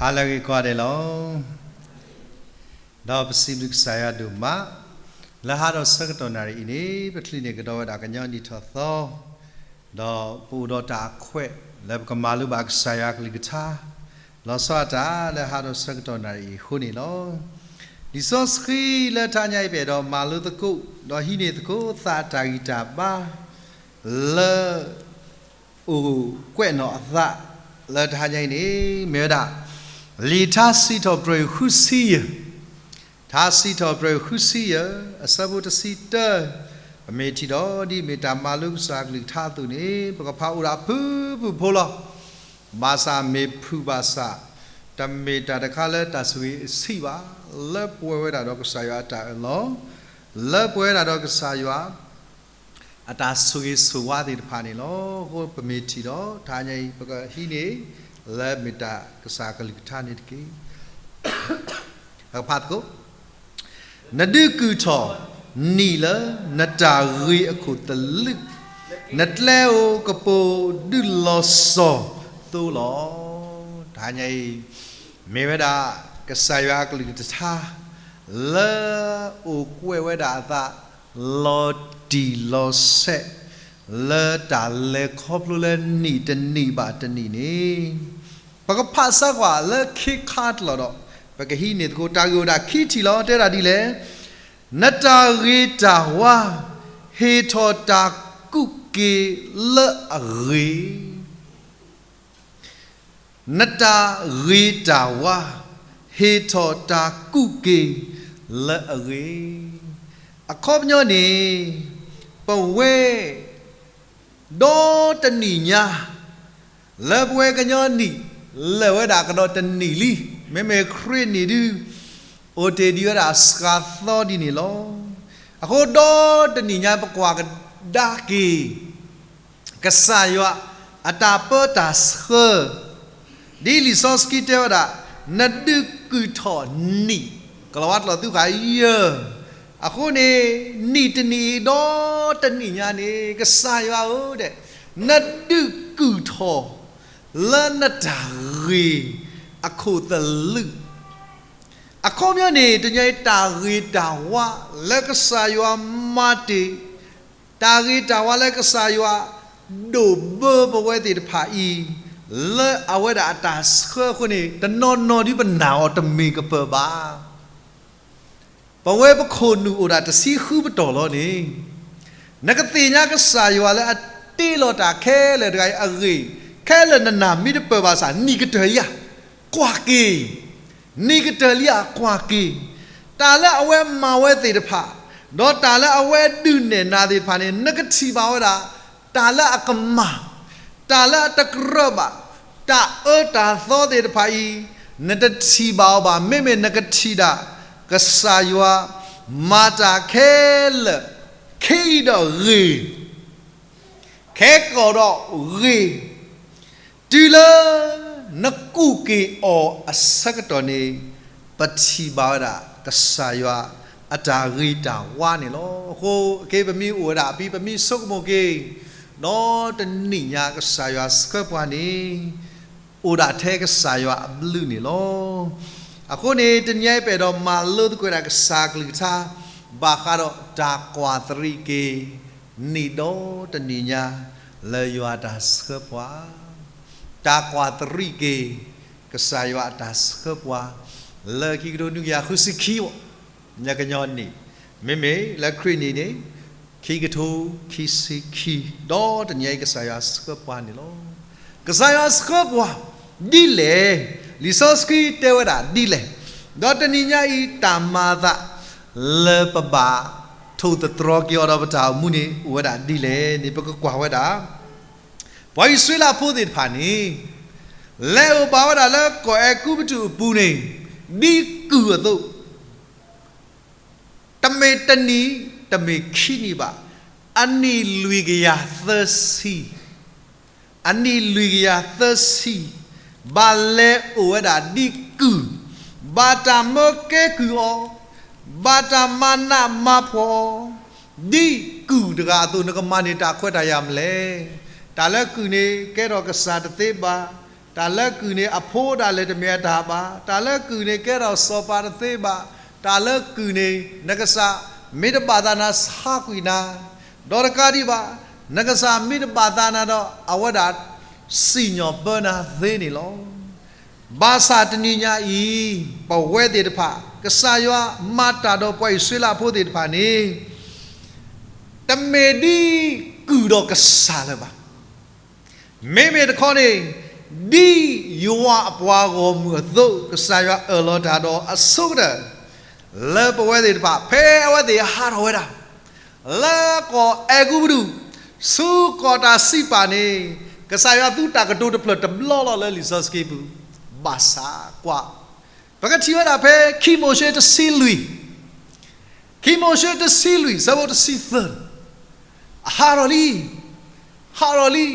ဟါလၢအဂ့ၤကိးဂၤဒဲးလီၤ. ဒီးပစံးဘျုးကစၢ်ယွၤဒိၣ်မး, လၢဟါဒီးဆၢကတီၢ်နၣ်ရံၣ်အံၤန့ၣ် ပချံးန့ၢ်ကဒီးဝဲဒၣ်ကညီနံၣ်ထီၣ်သီ, ဒီးပအိၣ်ဒီးတၢ်အခွဲးလၢပကမၤလိဘၣ်ကစၢ်ယွၤအကလုၢ်ကထါ, လီၤဆီအတၢ်လၢဟါဒီးဆၢကတီၢ်နၣ်ရံၣ်အံၤအဃိန့ၣ်လီၤ. လံာ်စီဆှံလၢတဟါညါအံၤ ပအဲၣ်ဒိးမၤလိသကိး ဒီးဟံးန့ၢ်သကိးသးတၢ်ဂံၢ်တၢ်ဘါ လၢ အိၣ်ကွဲးနီၣ်အသး လၢတဟါညါအံၤန့ၣ် မ့ၢ်ဝဲဒၣ် လံာ်ထါစံးထီၣ်ပတြၢၤဃုဆံယဲၢ်, ထါစံးထီၣ်ပတြၢၤဃုဆံယဲၢ် အဆၢဖိတဆံတၢ, ပမ့ၢ်ထံၣ်ဒီး ဒ်မ့ၢ်တၢ်မၤလိကစၢ်အကလုၢ်ကထါအသိးန့ၣ် ပကဖးအိၣ်ဒၣ်ဖုၣ်ဖုၣ်ဖိလီၤ. ဘၣ်ဆၣ်မ့ၢ်ဖုၣ်ဘၣ်ဆၣ် တမ့ၢ်တၢ်တခါလၢတၢ်ဆိၣ်ဂ့ၤအဆံးဘၣ်, လၢပှဲၤဝဲဒၣ်ဒီးကစၢ်ယွၤအတၢ်အၢၣ်လီၤ, လၢပှဲၤဝဲဒၣ်ဒီးကစၢ်ယွၤ အတၢ်ဆိၣ်ဂ့ၤဆိၣ်ဝါသ့ၣ်တဖၣ်န့ၣ်လီၤ. အဃိပမ့ၢ်ထံၣ်ဒီး တဟါညါအံၤ ပကဟံးန့ၢ် လၢမ့ၢ်တၢ်ကစၢ်အကလုၢ်ကထါန့ၣ်တက့ၢ်. အကဖးသကိး, နဒုးကုၢ်ထီၣ်နံၣ်လၢနတၢ်ဂ့ၤအခိၣ်သလုး, နကျဲဧိၤကပိာ်ဒုးလီၤစီၤသိလီၤ. တဟါညါအံၤ မ့ၢ်ဝဲဒၣ် ကစၢ်ယွၤအကလုၢ်ကထါ လၢအိၣ်ကွဲးဝဲဒၣ်အသး လီၤတံၢ်လီၤဆဲး လၢတၢ်လဲၤခီဖျိလၢနံၣ်တနံၣ်ဘၣ်တနံၣ်န့ၣ် ပကဖးစၢကွၢ်လၢခံခါတလီၢ်ဒီး ပကဟံးန့ၢ်သကိးတၢ်ဂ့ၢ်အိၣ်ဒၣ်ခံထံၣ်လီၤ. တဲဒၣ်ဒ်လဲၣ်, နတၢ်ဂ့ၤတၢ်ဝါ ဟ့ၣ်ထီၣ်တၢ်ကူးက့ၤလၢအဂ့ၤ နတၢ်ဂ့ၤတၢ်ဝါ ဟ့ၣ်ထီၣ်တၢ်ကူးက့ၤလၢအဂ့ၤ. အခီပညီန့ၣ် ပဝဲ ဒီတနံၣ်ညါ လၢပဝဲကညီနံၣ် လၢာ်ဝဲဒၣ်ကဒီးတနံၣ်လံ, မ့မ့ၢ်ခရံာ်နံၣ်ဒု အိၣ်တ့ၢ်ဒံးဝဲဒၣ်စှၤသီဒ်န့ၣ်လီၤ. အဃိဒီတနံၣ်ညါပကွၢ်ကဒါက့ၤ ကစၢ်ယွၤအတၢ်ပၢတၢ်ဆှၢ ဒ်လံာ်စီဆှံတဲဝဲဒၣ်, နဒုးကုၢ်ထီၣ်နံၣ် ကလီၤဝါတလီၤသုဃာ်ယဲၢ်, အဃိန့ၣ် နံၣ်တနံၣ်အံၤဒီတနံၣ်ညါန့ၣ် ကစၢ်ယွၤဧၢဒဲး, နဒုးကုၢ်ထီၣ် လၢနတၢ်ဂ့ၤအခိၣ်သလုး အခီပညီန့ၣ် တနံၤအံၤတၢ်ဂ့ၤတၢ်ဝါလၢကစၢ်ယွၤမၤတ့ၢ်, တၢ်ဂ့ၤတၢ်ဝါလၢကစၢ်ယွၤ ဒိၣ်ဘၢပဝဲသ့ၣ်တဖၣ်အံၤ လၢအဝဲဒၣ်အတၢ်ဆှၢအဃိန့ၣ် တနီၤနီၤဒုပနာ်အီၤတမ့ၢ်ကပၢၢ်ဘၣ်. ပဝဲပခိၣ်နူာ်အိၣ်ဒၣ်တဆံဃုပတီၢ်လီၤန့ၣ်, နကသ့ၣ်ညါကစၢ်ယွၤလၢအတ့လီၤတၢ်ခဲလၢာ်တဂၤအံၤအဂ့ၢ်, ခဲလၢာ်နနာ်မ့ၢ်တပၢၢ်ဘၣ်ဆၣ် နံၣ်ကတၢၢ်လံဧါ, ကွၢ်က့ၤ, နံၣ်ကတၢၢ်လံဧါ ကွၢ်က့ၤ, တၢ်လၢအဝဲမၤဝဲသ့ၣ်တဖၣ်, ဒီးတၢ်လၢအဝဲဒုးနဲၣ်နၤသ့ၣ်တဖၣ်န့ၣ် နကထံၣ်ဘၣ်ဝဲဒၣ် တၢ်လၢအကမၣ်, တၢ်လၢအတကြၢးဘၣ်, တၢ်အၢတၢ်သီသ့ၣ်တဖၣ်အံၤ နတထံၣ်ဘၣ်အီၤဘၣ်. မ့မ့ၢ်နကထံၣ်ဒၣ် ကစၢ်ယွၤ မၤတၢ်ခဲလၢာ် ခဲအံၤဒီးဂ့ၤ, ခဲကီၢ်ဒီးဂ့ၤ, တုၤလၢ နကူးက့ၤအီၤအဆၢကတီၢ်န့ၣ် ပထံၣ်ဘၣ်ဝဲဒၣ် ကစၢ်ယွၤအတၢ်ဂ့ၤတၢ်ဝါန့ၣ်လီၤ. အဃိ က့ၤပမ့ၢ်အိၣ်ဝဲဒၣ်အပံၤ ပမ့ၢ်ဆိကမိၣ်က့ၤ ဒီးတနံၣ်ညါကစၢ်ယွၤဆှၢပှၤန့ၣ် အိၣ်ဒၣ်ထဲကစၢ်ယွၤအဘျုးန့ၣ်လီၤ. အဃိန့ၣ် တနံၤအံၤပအဲၣ်ဒိးမၤလိသကိးဝဲဒၣ်ကစၢ်ကလုၢ်ကထါ ဘၣ်ဃးဒီးတၢ်ကွၢ်သရံးက့ၤ နံၣ်ဒီတနံၣ်ညါ လၢယွၤအတၢ်ဆှၢပှၤ, တၢ်ကွၢ်သရံးက့ၤ ကစၢ်ယွၤအတၢ်ဆှၢပှၤ လၢခံကထိနွံကယၤဃုဆံခံ မ့ၢ်ကညီနံၣ်, မ့မ့ၢ်လၢခရံာ်နံၣ်န့ၣ် ခံကထိခံဆံခံ, ဒီတနံၤအံၤကစၢ်ယွၤဆှၢပှၤန့ၣ်လီၤ. ကစၢ်ယွၤဆှၢပှၤဒ်လဲၣ်, လံာ်စီဆှံတဲဝဲဒၣ်ဒ်လဲၣ်, ဒီးတနံၤညါအံၤတၢ်မၤအသး လၢပဘၣ်ထိၣ်သတြီၤက့ၤအီၤဒီးပတၢ်အိၣ်မူန့ၣ် အိၣ်ဝဲဒၣ်ဒ်လဲၣ်န့ၣ် ပကကွၢ်ဝဲဒၣ် ပှၤအံၣ်စရ့လးဖိသ့ၣ်တဖၣ်န့ၣ် လဲၤအိၣ်ဘၣ်ဝဲဒၣ်လၢကီၢ်အဲၤကူပတူးအပူၤန့ၣ် ဒ်ကုၢ်အသိး, တမ့ၢ်တနံၣ် တမ့ၢ်ခံနံၣ်ဘၣ်, အနံၣ်လွံၢ်ကယၤသၢဆံ, အနံၣ်လွံၢ်ကယၤသၢဆံ, ဘၣ်လဲၤအိၣ်ဝဲဒၣ်ဒ်ကုၢ်, ဘၣ်တၢ်မၢကဲကုၢ်အီၤ, ဘၣ်တၢ်မၤနးမၤဖှီၣ်အီၤ, ဒ်ကုၢ်တဂၤအသိး နကမၤန့ၢ်တၢ်ခွဲးတၢ်ယာ်မနုၤလဲၣ်. တၢ်လၢကုၢ်န့ၣ် ကဲထီၣ်ကစၢ်တသ့ဘၣ်, တၢ်လၢကုၢ်န့ၣ် အဖိဒၣ်လဲာ်တမ့ၢ်အတၢ်ဘၣ်, တၢ်လၢကုၢ်န့ၣ် ကဲထီၣ်စီၤပၤတသ့ဘၣ်, တၢ်လၢကုၢ်န့ၣ် နကစၢ်မ့ၢ်တဘၣ်သးနၤ ဆါကွံာ်နၤ, ဒီးတကးဒံးဘၣ်, နကစၢ်မ့ၢ်တဘၣ်သးနၤဒီး အဝဲဒၣ်စံၣ်ညီၣ်ပၢနၤသ့န့ၣ်လီၤ. ဘၣ်ဆၣ်တနံၤညါအံၤ ပဝဲသ့ၣ်တဖၣ် ကစၢ်ယွၤမၤတၢ်ဒီးပှၤအံၣ်စရ့လးဖိသ့ၣ်တဖၣ်န့ၣ် တမ့ၢ်ဒ်ကုၢ်ဒီးကစၢ်လၢၤဘၣ်. မ့မ့ၢ်တခီန့ၣ် ဒ်ယွၤအပှၤဂီၢ်မုၢ်အသိး ကစၢ်ယွၤအၢၣ်လီၤတၢ်ဒီးအဆိကတၢၢ် လၢပဝဲသ့ၣ်တဖၣ် ဖဲအဝဲသ့ၣ်ဟးထီၣ်ဝဲဒၣ် လၢကီၢ်အဲၤကူပတူး ဆူကီၢ်တၢ်စံးပာ်န့ၣ် ကစၢ်ယွၤသူတၢ်ကတိၤတဖျၢၣ်တဘျီလီၤလၢလံာ်စီဆှံပူၤ ဘၣ်ဆၣ်ကွၢ် ပကထံၣ်ဝဲဒၣ်ဖဲ ခံမိၤၡ့တဆံလွံၢ်, ခံမိၤၡ့တဆံလွံၢ် ဆၢဖိတဆံသၢ, အဟးထီၣ်လံ, ဟးထီၣ်လံ,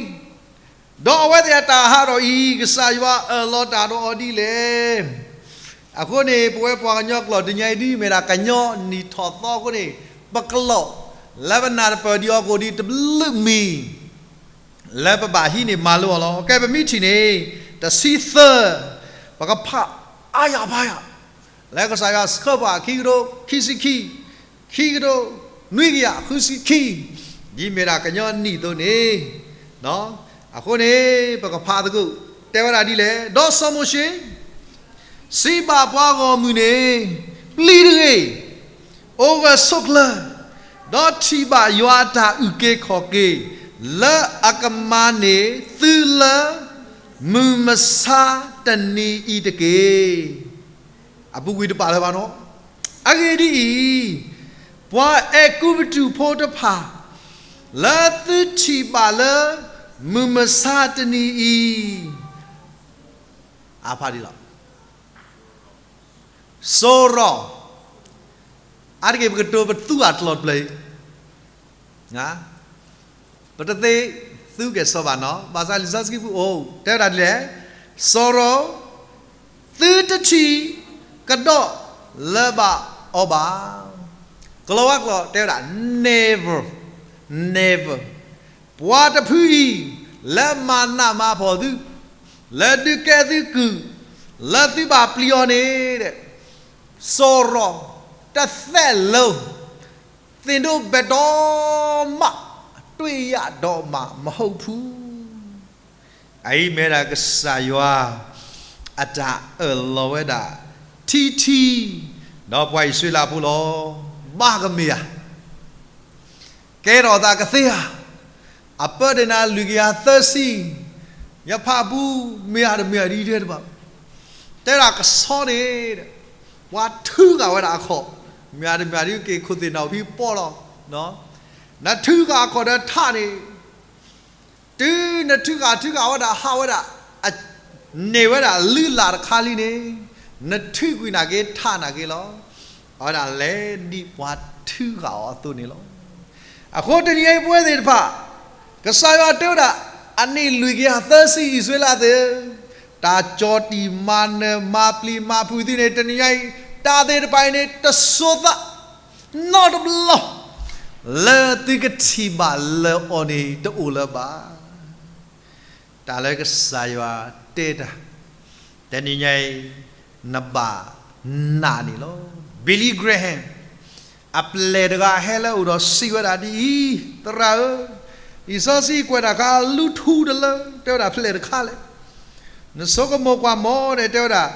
ဒီးအဝဲသ့ၣ်အတၢ်ဟးထီၣ်အံၤ ကစၢ်ယွၤအၢၣ်လီၤတၢ်ဒီးအီၤဒ်လဲၣ်. အဃိန့ၣ် ပဝဲပှၤကညီကျိာ်တနံၤအံၤဒ်မ့ၢ်ဒၣ်ကညီနံၣ်ထီၣ်သီအဃိန့ၣ် ပကလီၢ် လၢပနၢ်တပၢၢ်ဒံးအီၤကအိၣ်ဒံးတဘျုးမံၤ လၢပဘၣ်ဟံးန့ၢ်မၤလိအီၤလီၤ. ကဲ ပမ့ၢ်ထံၣ်န့ၣ် တဆံသၢ, ပကဖးအါယၤဘၣ်ယၤ လၢကစၢ်ယွၤဆှၢပှၤ ခံကထိခံဆံခံ, ခံကထိနွံကယၤဃုဆံခံ, ဒ်မ့ၢ်ဒၣ်ကညီနံၣ်အသိးန့ၣ်, အဃိန့ၣ် ပကဖးသကိး တဲဝဲဒၣ်ဒ်လဲၣ်. ဒီးစီၤမိၤၡ့ စံးဘၣ်ပှၤဂီၢ်မုၢ်န့ၣ်, ပျံၤတဂ့ၤ, အိၣ်ဂၢၢ်ဆိးကျၢၤ, ဒီးထံၣ်ဘၣ်ယွၤအတၢ်အုၣ်က့ၤခီၣ်က့ၤ လၢအကမၤန့ၢ်သုလၢ မုၢ်မဆါတနံၤအံၤတက့ၢ်. အပူၤကွံာ်တပာ်လၢၤဘၣ်နီၤ. အဂ့ၢ်ဒ်အံၤ, ပှၤအဲၤကူပတူးဖိတဖၣ် လၢသုထံၣ်ဘၣ်လၢ မုၢ်မဆါတနံၤအံၤ အဖးဒံးလီၤ. စီၤရီၤ, အါတက့ၢ်ပကတိၤပသူအကျိာ်တဖျၢၣ်အံၤ ပတသ့သူက့ၤစီၤဘၣ်နီၤ, ဘၣ်ဆၣ်လံာ်စီဆှံပူၤအိၣ် တဲဝဲဒၣ်ဒ်လဲၣ်, စီၤရီၤ, သုတထံၣ်ကဒီးလၢၤဘၣ်အီၤဘၣ်. ကလီၤဝါကျိာ်တဲဝဲဒၣ် never, never, ပှၤတဖုအံၤ လၢမၤနးမၤဖှီၣ်သု, လၢဒုးကဲသုကုၢ်, လၢသုဘၣ်ပျံၤအီၤန့ၣ် စီၤရီၤ တသက်လုံး သင့်တို့ဘယ်တော့မှ တွေ့ရတော့မှာ မဟုတ်ဘူး. အအံၤမ့ၢ်ဒၣ်ကစၢ်ယွၤ အတၢ်အၢၣ်လီၤဝဲဒၣ် ထံထံ ဒီးပှၤအံၣ်စရ့လးဖိလီၤ. ဘၣ်ကမ့ၢ်ဧါ, ကဲထီၣ်သးကသ့ဧါ, အပၢတ့ၢ်နၤလွံၢ်ကယၤသၢဆံ, ယဖးပူၤ မ့ၢ်ဧါတမ့ၢ်ဧါဒ်တဲတဘၣ်, တဲဒၣ်ကဆီန့ၣ် ပှၤထုးဃာ်ဝဲဒၣ်အခီၣ်, မ့ၢ်ဧါတမ့ၢ်ဧါဒ်က့ၤခိၣ်သ့ၣ်နီၣ်ဖံပီလီၤ. နထုးဃာ်အခီၣ်ဒီးထးန့ၣ် တုၤနထုးဃာ်ထုးဃာ်ဝဲဒၣ်ဟးဝဲဒၣ် န့ၢ်ဝဲဒၣ်လုၢ်လၢ်တခါလံန့ၣ် နထုးကွံာ်နာ်က့ထးနာ်က့လီၤ. အဝဲဒၣ်လဲၤဒ်ပှၤထုးဃာ်အီၤအသိးန့ၣ်လီၤ. အဃိတနံၤအံၤပဝဲသ့ၣ်တဖၣ် ကစၢ်ယွၤတဲဝဲဒၣ် အနံၣ်လွံၢ်ကယၤသၢဆံအံၣ်စရ့လးသ့ၣ် တၢ်ကၠီၣ်တံၢ်မၤနၢၤမၤပျံၤမၤဖုးသုန့ၣ် တနံၤအံၤ တၢ်သ့ၣ်တဖၣ်အံၤန့ၣ် တစိၤသး နီတဘျီ လၢသုကထံၣ်ဘၣ်လၢအီၤန့ၣ် တအိၣ်လၢၤဘၣ်. တၢ်လၢကစၢ်ယွၤတဲတၢ် တနံၤညါအံၤ နဘၣ်နာ်န့ၣ်လီၤ. Billy Graham အပျဲၢ်တဂၤဟဲလၢအအိၣ်ဒီးစံးဝဲဒၣ်ဒ်အံၤ, သရၣ်ဧၢ, လံာ်စီဆှံကွဲးတၢ်ခါလူထူတလၢ တဲဝဲဒၣ်ဖျဲၣ်တခါလဲၣ်. နဆိကမိၣ်ကွၢ်မီၢ်န့ၣ် တဲဝဲဒၣ်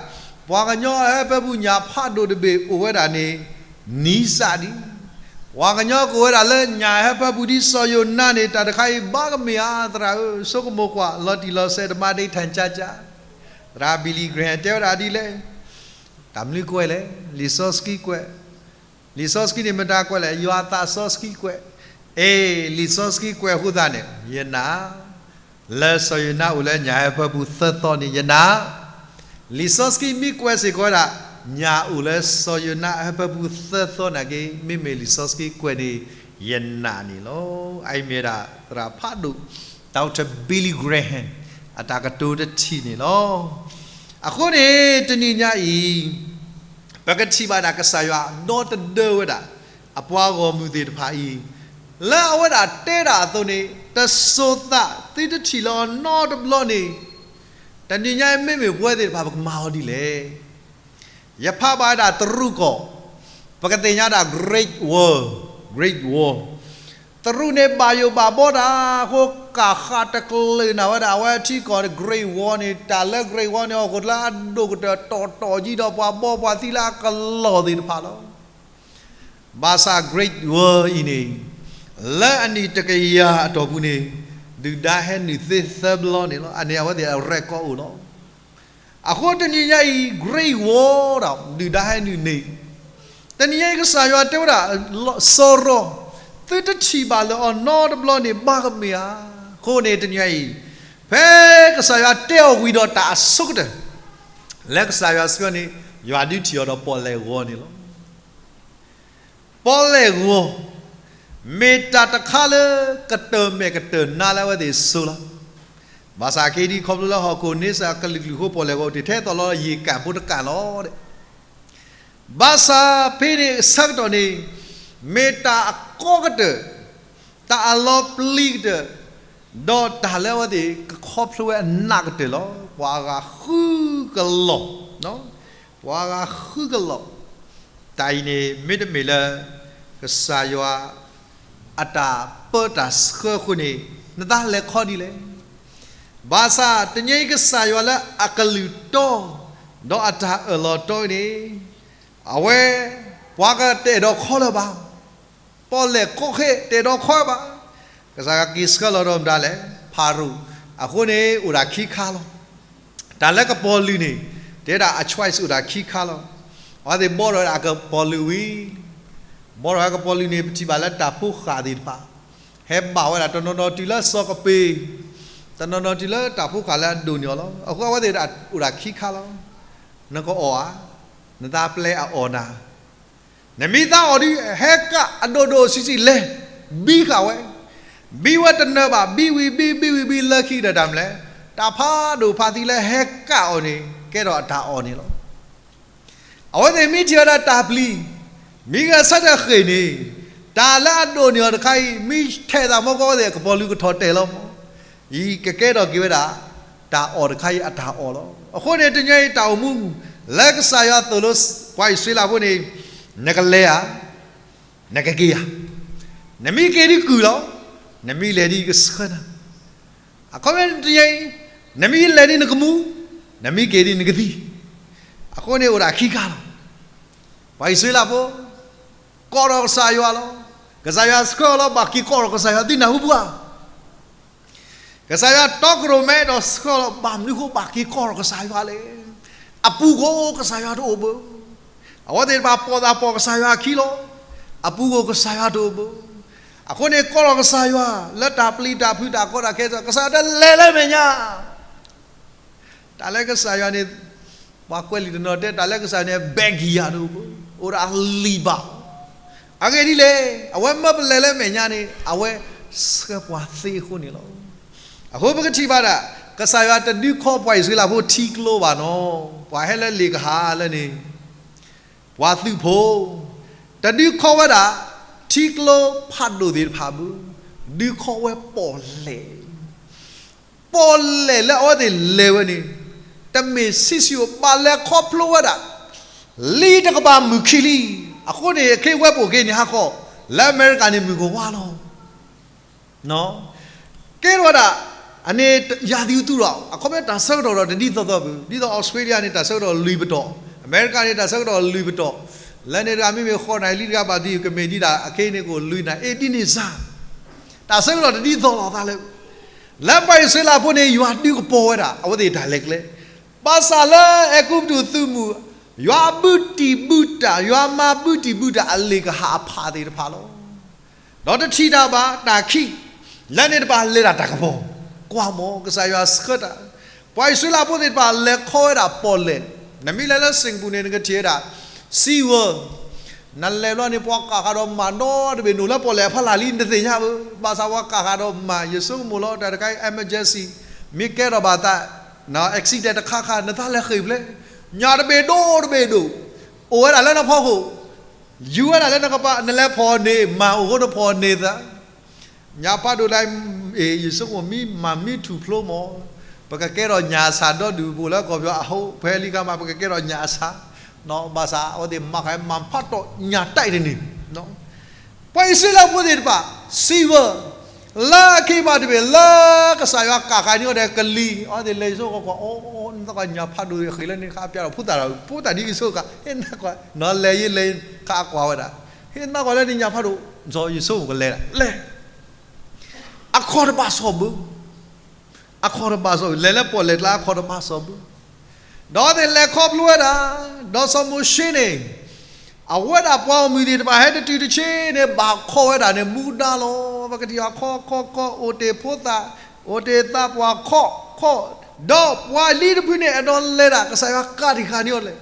ပှၤကညီအဟၢဖၢပူၤညၣ်ဖးဒိၣ်တဘ့ၣ်အိၣ်ဝဲဒၣ်န့ၣ် နံစးဒံး, ပှၤကညီကအိၣ်ဝဲဒၣ်လၢညၣ်အဟၢဖၢပူၤဒ်စီၤယိၤနါန့ၣ် တၢ်တခါအံၤဘၣ်ကမ့ၢ်ဧါ သရၣ်ဧၢ, ဆိကမိၣ်ကွၢ် လီၤတံၢ်လီၤဆဲးတမၤဒ့ထၣ်ကၠၢကၠၢ. သရၣ် Billy Graham တဲဝဲဒၣ်ဒ်လဲၣ်, တၢ်မနုၤကွဲးလဲၣ်, လံာ်စီဆှံကွဲး လံာ်စီဆှံန့ၣ်မတၤကွဲးလဲၣ်, ယွၤအသးစီဆှံကွဲး. အ့ လံာ်စီဆှံကွဲးအဃိသတးန့ၣ် ယနာ်, လၢစီၤယိၤနါအိၣ်လၢညၣ်ဟၢဖၢပူၤသၢသီန့ၣ် ယနာ်. လံာ်စီဆှံမ့ၢ်ကွဲးစ့ၢ်ကီးဝဲဒၣ် ညၣ်အိၣ်လၢစီၤယိၤနါအဟၢဖၢပူၤသၢသီနာ်က့ မ့မ့ၢ်လံာ်စီဆှံကွဲးန့ၣ် ယနာ်န့ၣ်လီၤ. အအံၤမ့ၢ်ဒၣ်သရၣ်ဖးဒိၣ် Doctor Billy Graham အတၢ်ကတိၤတထံၣ်န့ၣ်လီၤ. အဃိန့ၣ် တနံၤညါအံၤ ပကထံၣ်ဘၣ်ဒၣ်ကစၢ်ယွၤဒီတဒၢဝဲဒၣ် အပှၤဂီၢ်မုၢ်သ့ၣ်တဖၣ်အံၤ လၢအဝဲဒၣ်တဲဒၣ်အသိးန့ၣ် တစိၤသးသုတထံၣ်လၢအီၤနီတဘျီန့ၣ် တနံၤညါအံၤမ့မ့ၢ်ပဝဲသ့ၣ်တဖၣ် ပကမၤအီၤဒ်လဲၣ်. ယဖးဘၣ်ဝဲဒၣ်တရူးကီၢ်, ပကသ့ၣ်ညါဒၣ် Great War, Great War. တရူးန့ၣ်ဘၣ်ယိၣ်ဘၣ်ဘီတၢ်အဃိ ကၣ်ဃးတကျၢၤနၤဝဲဒၣ် အဝဲထံကီၢ် Great War န့ၣ် တၢ်လၢ Great War န့ၣ် ဟီၣ်ခိၣ်ချၢအဒိၣ်ကတၢၢ်တီၢ်တီၢ်ကံဒီး ပှၤဘီပှၤသံလၢအကလီၢ်သ့ၣ်တဖၣ်လီၤ. ဘၣ်ဆၣ် Great War အံၤန့ၣ် လၢအနံၣ်တကယၤအတီၢ်ပူၤန့ၣ် ဒုၣ်ဒါဟဲနုာ်သ့သၢဘျီန့ၣ်လီၤ. အန့ၣ်အဝဲသ့ၣ် record အိၣ်လီၤ. အဃိတနံၤညါအံၤ Great War ဒီး ဒုၣ်ဒါဟဲနုာ်န့ၣ်, တနံၤညါအံၤ ကစၢ်ယွၤတဲဝဲဒၣ် စီၤရီၤ, သုတထံၣ်ဘၣ်လၢၤအီၤနီတဘျီန့ၣ် ဘၣ်ကမ့ၢ်ဧါ. အဃိန့ၣ်တနံၤညါအံၤ ဖဲကစၢ်ယွၤတဲအီၤဝံၤဒီးတၢ်အဆိကတၢၢ် လၢကစၢ်ယွၤဆှၢန့ၣ် ယွၤဒုးထံၣ်အီၤဒီးပီၣ်လဲၣ်ဂီၤန့ၣ်လီၤ. ပီၣ်လဲၣ်ဂီၤ မ့ၢ်တၢ်တခါလၢကတၢၢ်မဲာ်ကတၢၢ်နါလၢအဝဲသ့ၣ်စိၤလီၤ. ဘၣ်ဆၣ်က့ၤဒ် ခီဖျိလၢဟီၣ်ခိၣ်န့ဆၢၣ်အကလုာ်ကလုာ်အဃိ ပီၣ်လဲၣ်ဂီၤအိၣ်တ့ၢ်ထဲသိးလီၤ ယ့ၣ်ကၣ်ဖိတကၣ်လီၤ. ဘၣ်ဆၣ်ဖဲန့ၣ်အဆၢကတီၢ်န့ၣ် မ့ၢ်တၢ်အကီကတၢၢ်, တၢ်အလီၤပျံၤကတၢၢ်, ဒီးတၢ်လၢအဝဲသ့ၣ်ကခီဖျိဝဲအနးကတၢၢ်လီၤ. ပှၤဂၤဃုကလီၢ်, ပှၤဂၤဃုကလီၢ်, တၢ်အံၤန့ၣ် မ့တမ့ၢ်လၢ ကစၢ်ယွၤ အတၢ်ပၢတၢ်ဆှၢအဃိန့ၣ် နသးလဲၤခီဒ်လဲၣ်. ဘၣ်ဆၣ်တနံၤအံၤကစၢ်ယွၤလၢအကလုၢ်တီ ဒီးအတၢ်အၢၣ်လီၤတီအံၤန့ၣ် အဝဲ ပှၤကတအဲၣ်ဒိးခီလၢၤဘၣ်. ပီၣ်လဲၣ်ကီခဲတအဲၣ်ဒိးခီဘၣ်. ကစၢ်ယွၤက့ၤဆှၢလီၤဒီးမတၤလဲၣ်, ဖၤရိၤ, အဃိန့ၣ်အိၣ်ဒၣ်ခံခါလီၤ. တၢ်လၢကပီၤလုာ်န့ၣ် တဲဒၣ်အ choice အိၣ်ဒၣ်ခံခါလီၤ. အဝဲသ့ၣ်ဘီထီၣ်ဝဲဒၣ်ကပီၤလုာ်ဝံၤ, ဘီထီၣ်ဝဲကပီၤလုာ်န့ၣ် ပထံၣ်ဘၣ်လၢတၢ်ဖိဃာ်သ့ၣ်တဖၣ် ဟဲဘၣ်ဝဲဒၣ်တနီၤနီၤတုၤလၢစီၤကပ့း, တနီၤနီၤတုၤလၢတၢ်ဖိဃာ်လၢအဒိၣ်န့ၢ်အီၤလီၤ. အဃိအဝဲသ့ၣ်အိၣ်ဒၣ်ခံခါလီၤ. နကအီၣ်ဧါ, နသးပျဲအအီၣ်နၤ နမ့ၢ်သးအီၣ်ဒီး ဟဲကၣ်အဒိၣ်ဒိၣ်ဆံးဆံးလဲၤ ဘံဃာ်ဝဲ, ဘံဝဲတနၢၤဘၣ်, ဘံဝံၤဘံ ဘံဝံၤဘံ လၢခံကတၢၢ်တၢ်မနုၤလဲၣ်, တၢ်ဖးဒိၣ်ဖးသံလၢဟဲကၣ်အီၤန့ၣ် ကဲထီၣ်အတၢ်အီၣ်န့ၣ်လီၤ. အဝဲသ့ၣ်မ့ၢ်ထံၣ်ဝဲဒၣ်တၢ်ပျံၤ, မ့ၢ်ဂဲၤဆၢထၢၣ်ဃ့ၢ်န့ၣ်, တၢ်လၢအဒိၣ်န့ၢ်အီၤတခါအံၤ မ့ၢ်ထဲးသးမီကီဝဲသ့ၣ် ကပီၤလုာ်ကထီၣ်တဲာ်လီၤမး, အံၤကကဲထီၣ်က့ၤဝဲဒၣ် တၢ်အီၣ်တခါအံၤအတၢ်အီၣ်လီၤ. အဃိန့ၣ် တနံၤအံၤတၢ်အိၣ်မူ လၢကစၢ်ယွၤသိၣ်လိပှၤအံၣ်စရ့လးဖိန့ၣ်, နကလဲၤဧါ, နကက့ၤဧါ, နမ့ၢ်က့ၤဒ်ကုၢ်လီၤ, နမ့ၢ်လဲၤဒ်ကဆှၢနၤ, အခီပညီတနံၤအံၤ, နမ့ၢ်လဲၤဒ်နကမူ, နမ့ၢ်က့ၤဒ်နကသံ, အဃိန့ၣ်အိၣ်ဒၣ်ခံခါလီၤ. ပှၤအံၣ်စရ့လးဖိ ကိးထီၣ်ကစၢ်ယွၤလီၤ. ကစၢ်ယွၤဆှၢအီၤလီၤ ဘၣ်က့ၤကိးထီၣ်ကစၢ်ယွၤ သုနၢ်ဟူပှၤ ကစၢ်ယွၤတီခိၣ်ရိၣ်မဲဒီးဆှၢလီၤ ဘၣ်မနုၤဃိဘၣ်က့ၤကိးထီၣ်ကစၢ်ယွၤလဲၣ်. အပူၤဃိကစၢ်ယွၤတအိၣ်ဘၣ်. အဝဲသ့ၣ်တဖၣ်ပိာ်သးပိာ်ကစၢ်ယွၤအခံလီၤ. အပူၤဃိကစၢ်ယွၤတအိၣ်ဘၣ်. အဃိန့ၣ် ကိးထီၣ်ကစၢ်ယွၤ လၢတၢ်ပျံၤတၢ်ဖုးတၢ်ကီတၢ်ခဲစ့ၢ် ကစၢ်ယွၤတဲလဲၤလၢမဲာ်ညါ တၢ်လၢကစၢ်ယွၤန့ၣ်, ပှၤကွဲးလံာ်တနီၤတဲ တၢ်လၢကစၢ်ယွၤန့ၣ် ဘဲကံယၤတအိၣ်ဘၣ်, အိၣ်ဒၣ်လံာ်ဘၣ်. အဂ့ၢ်ဒ်လဲၣ်, အဝဲမ့ၢ်ပလဲၤလၢမဲာ်ညါန့ၣ် အဝဲဆှၢပှၤသ့အဃိန့ၣ်လီၤ. အဃိပကထံၣ်ဘၣ်ဒၣ် ကစၢ်ယွၤတဒုးခီပှၤအံၣ်စရ့လးဖိထံကျိဘၣ်နီၤ, ပှၤဟဲလၢလ့ၣ်ကဟၣ်လၢန့ၣ် ပှၤသုးဖိ တဒုးခီဝဲဒၣ် ထံကျိဖးဒိၣ်သ့ၣ်တဖၣ်ဘၣ်, ဒုးခီဝဲပီၣ်လဲၣ် ပီၣ်လဲၣ်လၢအဝဲသ့ၣ်လဲၤဝဲန့ၣ် တမ့ၢ်ဆံးဆံးအိၣ် ဘၣ်လဲၤခီဖျိဝဲဒၣ် လံတကပၤမုၢ်ခံလံ. အဃိန့ၣ် အခ့ဝဲပိာ်က့ၤန့ၣ်ဟါခီ လၢအမဲရကၤန့ၣ် မုၢ်ကဝါလီၤ. ကဲထီၣ်ဝဲဒၣ် အန့ၣ် ရာသီဥတုလီၤ. အခီပညီ တၢ်ဆၢကတီၢ်ဒီးတဒ်သိးသိးဘၣ်. ဒ်သိး Australia န့ၣ် တၢ်ဆၢကတီၢ်လွံၢ်ပတီၢ်, အမဲရကၤန့ၣ် တၢ်ဆၢကတီၢ်လွံၢ်ပတီၢ်, လၢန့ၣ်တဂၤမ့မ့ၢ်ဃိးနၣ်ရံၣ်လံတဂၤဘၣ်ဒ် ကမ့ၢ်ဒ်ဒၣ် အခ့န့ၣ်ကအိၣ်လွံၢ်နၣ်ရံၣ် အ့ၣ်ဒ်န့ၣ်စၢ် တၢ်ဆၢကတီၢ်တဒ်သိးလိာ်သးလၢ လၢပှၤအံၣ်စရ့လးဖိန့ၣ် ယွၤဒုးကပီၤဝဲဒၣ် အဝဲသ့ၣ်တၢ်လဲၤကျဲ, ဘၣ်ဆၣ်လၢအဲၤကူပတူးသုးမုၢ် ယွၤဘုတံၢ်ဘုတၢ် ယွၤမၤဘုတံၢ်ဘုတၢ် အလ့ၣ်ကဟၣ်အဖးသ့ၣ်တဖၣ်လီၤ. ဒီးတထံၣ်တၢ်ဘၣ်တၢ်ခံး လၢန့ၣ်တဖၣ်လဲၤဒၣ်တၢ်ကပီၤ, ကွၢ်မး ကစၢ်ယွၤဆှၢတၢ်, ပှၤအံၣ်စရ့လးဖိသ့ၣ်တဖၣ်လဲၤခီဝဲဒၣ်ပီၣ်လဲၣ်, နမ့ၢ်လဲၤလၢ Singapore န့ၣ် နကထံၣ်ဝဲဒၣ် Sea World နလဲၤဘျီန့ၣ် ပှၤကၣ်ဃးဒီးမၤနီတဘ့ၣ်ဒိၣ် လၢပီၣ်လဲၣ်အဖီလာ်လံ နတသ့ၣ်ညါဘၣ်. ဘၣ်ဆၣ်ပှၤကၣ်ဃးဒီးမၤ ယဆိကမိၣ်လီၤ တၢ်တခါအံၤ emergency မ့ၢ်ကဲထီၣ်ဘၣ်သး accident တခါခါ နသးလဲၤဃ့ၢ်ဖျဲး, ညၣ်တဘ့ၣ်ဒိၣ်တဘ့ၣ်ဒိၣ် အိၣ်ဝဲဒၣ်လၢနဖီခိၣ်, ယူၤဝဲဒၣ်လၢနကပၤ နလဲၤဖီၣ်န့ၢ် မၤအိၣ်ဃိနဖီၣ်န့ၢ်သး ညၣ်ဖးဒိၣ်ဒၣ်အံၤ ယဆိကမိၣ်မံမၤမံထူၣ်ဖျိမး, ပကကဲထီၣ်ညၣ်အဆၣ်ဒီဒူၣ် ပအိၣ်လၢကီၢ်ပယီၤအဟိ ပဟဲလံခါမး ပကကဲထီၣ်ညၣ်အဆၣ်, ဘၣ်ဆၣ်အဝဲသ့ၣ်မၤဃာ်မၤဖးတီၢ်ညၣ်တၢ်အံၤတန့ၢ်, ပှၤအံၣ်စရ့လးဖိသ့ၣ်တဖၣ် စံးဝဲ လၢခံဘၣ်တဘ့ၣ် လၢကစၢ်ယွၤကးဃာ်န့ၢ်အီၤဒီးကလံၤ အဝဲသ့ၣ်လဲၤယဆိကမိၣ်ကွၢ် အိ နသးကွၢ်ညၣ်ဖးဒိၣ်အဃ့လၢန့ၣ် ဃးပျးထီၣ်ဖိသၣ်ဒီး ဖိသၣ်ဒ်အံၤဆိကး ဟ့ၣ်နကွၢ် နီၢ်လဲၤယလဲၤ ဃးကွၢ်ဝဲဒၣ် ဟ့ၣ်နကွၢ်လၢန့ၣ်ညၣ်ဖးဒိၣ် စီၤယဆိကမိၣ်ကလဲၤဒၣ် လဲၤ အခီၣ်တဘၣ်စီၣ်ဘၢ အခီၣ်တဘၣ်စီၣ်ဘၢ လဲၤလၢပီၣ်လဲၣ်ကျါအခီၣ်တဘၣ်စီၣ်ဘၢ, ဒီးသ့ၣ်လဲၤခီဖျိဝဲဒၣ်, ဒီးစီၤမိၤၡ့န့ၣ်, အဝဲဒၣ်ပှၤဂီၢ်မုၢ်သ့ၣ်တဖၣ်ဟဲတတုၤတဆ့န့ၣ် ဘၣ်ခီဝဲဒၣ်န့ၣ် မူဒါလီၤ. ပကထံၣ်အခီခီခီ အိၣ်တ့ၢ်ဖိသၣ်, အိၣ်တ့ၢ်သးပှၢ်ခီခီ, ဒီးပှၤလံတဖုန့ၣ် အဲၣ်ဒိးလဲၤဒၣ် ကစၢ်ယွၤကးတံာ်ဃာ်န့ၢ်အီၤလဲၣ်,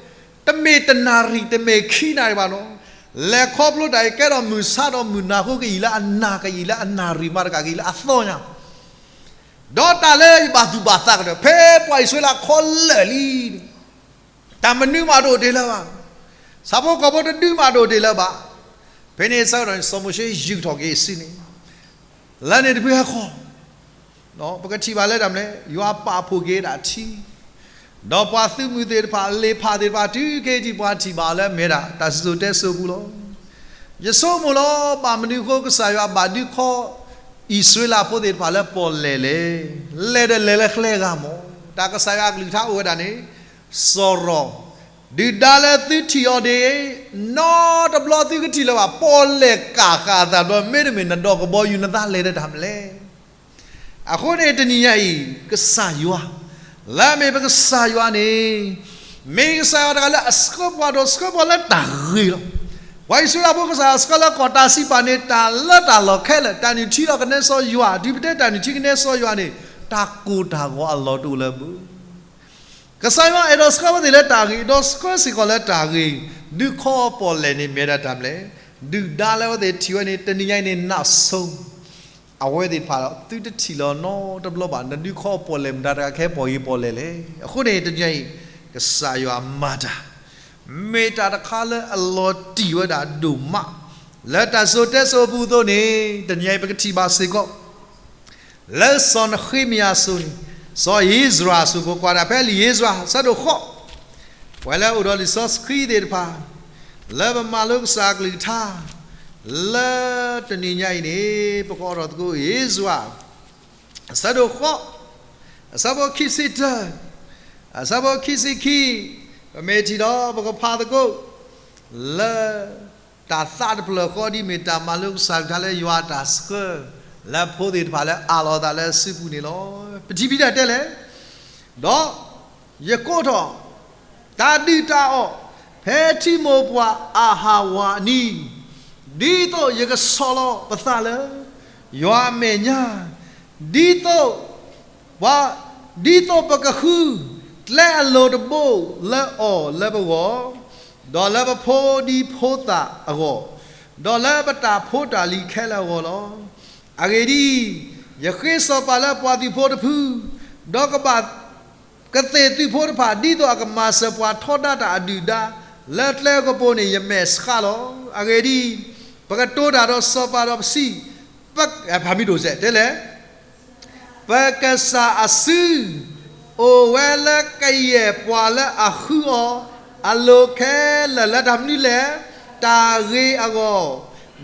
တမ့ၢ်တနၣ်ရံၣ် တမ့ၢ်ခံနၣ်ရံၣ်ဘၣ်နီၤ, လဲၤခီဖျိတၢ်အံၤ ကဲထီၣ်မုၢ်ဆါဒီးမုၢ်နၤအဃိ ကယံာ်လၢအနၤ ကယံာ်လၢအနၣ်ရံၣ်မးတကး ကယံာ်လၢအသီညါ ဒီးတၢ်လၢယဘၣ်သူၣ်ဘၣ်သးကတၢၢ် ဖဲပှၤအံၣ်စရ့လးခီလၢာ်လံန့ၣ်, တၢ်မနုၤမးတအိၣ်တ့ၢ်လၢၤဘၣ်, ဆၣ်ဖိကီၢ်ဖိတဒုမးတအိၣ်တ့ၢ်လၢၤဘၣ်, ဖဲန့ၣ်ဆၢကတီၢ်န့ၣ် စီၤမိၤၡ့ယုၢ်ထီၣ်က့ၤအစုန့ၣ်, လၢန့ၣ်တဖုဟဲခီ, ပကထံၣ်ဘၣ်လၢတၢ်မနုၤလဲၣ် ယွၤပာ်ဖှိၣ်က့ၤဒၣ်ထံ ဒီးပှၤသုးမုၢ်သ့ၣ်တဖၣ် လ့ၣ်ဖးသ့ၣ်တဖၣ် တုၤခဲအံၤ ပှၤထံၣ်ဘၣ်အီၤလၢအမ့ၢ်ဝဲဒၣ် တၢ်စံၣ်စိၤတဲစိၤအပူၤလီၤ. ယဆိကမိၣ်လီၤ ဘၣ်မနုၤအဃိ ကစၢ်ယွၤဘၣ်ဒုးခီ အံၣ်စရ့လးဖိသ့ၣ်တဖၣ်လၢပီၣ်လဲၣ်လဲၣ်, လဲၤဒီးလဲၤလၢကျဲဂၤမး, တၢ်ကစၢ်ယွၤအကလုၢ်ကထါအိၣ်ဝဲဒၣ်န့ၣ်, စီၤရီၤ, ဒုၣ်ဒါလၢသုထံၣ်အီၤန့ၣ် နီတဘျီသုကထံၣ်လၢၤဘၣ်, ပီၣ်လဲၣ်ကးဃာ်အသးဘျီ မ့တမ့ၢ်နဒီးကဘီယူၤ နသးလဲၤဒီးတၢ်မနုၤလဲၣ် အဃိန့ၣ် တနံၤညါအံၤ ကစၢ်ယွၤ, လၢအမ့ၢ်ပကစၢ်ယွၤန့ၣ်, မ့ၢ်ကစၢ်ယွၤတဂၤလၢအဆှၢပှၤဒီးဆှၢပှၤလၢတၢ်ဂ့ၤလီၤ. ပှၤအံၣ်စရ့လးဖိကစၢ်ယွၤဆှၢလၢကီၢ်တၢ်စံးပာ်န့ၣ် တၢ်လၢတၢ်လီၢ်ခဲလၢာ်, တၢ်နုၢ်ထံလီၤကနဲစီယွၤ, တုၤပတဲတၢ်နုၢ်ထံကနဲစီယွၤန့ၣ်, တၢ်ကိၢ်တၢ်ဂီၤအလီၢ်တအိၣ်လၢၤဘၣ်. ကစၢ်ယွၤအဲၣ်ဒိးဆှၢဝဲသ့ၣ်လၢတၢ်ဂ့ၤ, ဒီးဆှၢစ့ၢ်ကီးလၢတၢ်ဂ့ၤ, ဒုးခီပီၣ်လဲၣ်န့ၣ်မ့ၢ်ဝဲဒၣ်တၢ်မနုၤလဲၣ်, ဒုၣ်ဒါလၢအဝဲသ့ၣ်ထံၣ်ဝဲန့ၣ် တနံၤညါအံၤန့ၣ် နးဆိ အဝဲသ့ၣ်တဖၣ် သုတထံၣ်လီၤနီတဘျီဘၣ်, နဒုးခီပီၣ်လဲၣ်မတၤတဂၤကဟဲပိာ်ဂ့ၤပီၣ်လဲၣ်လဲၣ်. အဃိန့ၣ် တနံၤညါအံၤ ကစၢ်ယွၤမၤတၢ်, မ့ၢ်တၢ်တခါလၢအလီၤတံၢ်ဝဲဒၣ်ဒိၣ်မး, လၢတၢ်စံၣ်စိၤတဲစိၤအပူၤအသိးန့ၣ် တနံၤညါအံၤ ပကထံၣ်ဘၣ်စ့ၢ်ကီး လၢစီၤနဃ့မယၤအစိၤန့ၣ်, စီၤဧ့စြၤအစိၤ ပကွၢ်ဒၣ်ဖဲလံာ်ဧ့စြၤ အဆၢဒိၣ်ဃိး, ပှၤလၢအအိၣ်ဒီးလံာ်စီဆှံသ့ၣ်တဖၣ်, လၢပမၤလိကစၢ်အကလုၢ်ကထါ, လၢတနံၤညါအံၤန့ၣ် ပကအိးထီၣ်သကိး ဧ့စြၤ အဆၢဒိၣ်ဃိး, အဆၢဖိခံဆံတၢ, အဆၢဖိခံဆံခံ, ပမ့ၢ်ထံၣ်ဒီး ပကဖးသကိး လၢ တၢ်သးတဖျၢၣ်ဃီဒ်မ့ၢ်တၢ်မၤလိကစၢ်အကလုၢ်ကထါလၢယွၤအတၢ်ဆှၢ လၢဖိသ့ၣ်တဖၣ်လၢအးလီၤအသးလၢစုပူၤန့ၣ်လီၤ. ပထံၣ်ဘၣ်ဒၣ်တဲလဲၣ်, ဒီးယကိးထီၣ် တၢ်ဒုၣ်တၢ်အီၣ် ဖဲထံမိၢ်ပှၢ်အဟၣ်ဝၣ်အနံၤ, ဒ်သိးယကဆီၣ်လီၤပသးလၢ ယွၤအမဲာ်ညါ, ဒ်သိး ပှၤ ဒ်သိးပကဃု ကျဲအလိၤတဘိလၢအီၤလၢပဂီၢ်, ဒီးလၢပဖိဒံဖိသၣ်အဂီၢ်, ဒီးလၢပတၢ်ဖိတၢ်လံၤခဲလၢာ်အဂီၢ်လီၤ. အဂ့ၢ်ဒ်အံၤ, ယဃ့စီၤပၤလၢပှၤသုးဖိတဖု, ဒီးကဘၣ် ကသ့ၣ်သုးဖိတဖၣ် ဒ်သိးအကမၤစၢၤပှၤထီဒါတၢ်အဒုၣ်ဒါ လၢကျဲကပူၤန့ၣ် ယမဲာ်ဆှးလီၤ. အဂ့ၢ်ဒ်အံၤ, ပကတိၤတၢ်ဒီးစီၤပၤဒီးပစံး, ဖးမံၤဒိၣ်စဲး တဲလဲၣ် ပကစၢ်အစု အိၣ်ဝဲလၢကယဲၢ်ပှၤလၢအဃုအီၤ အလိၤခဲလၢာ်လၢတၢ်မနုၤလဲၣ်, တၢ်ဂ့ၤအဂီၢ်,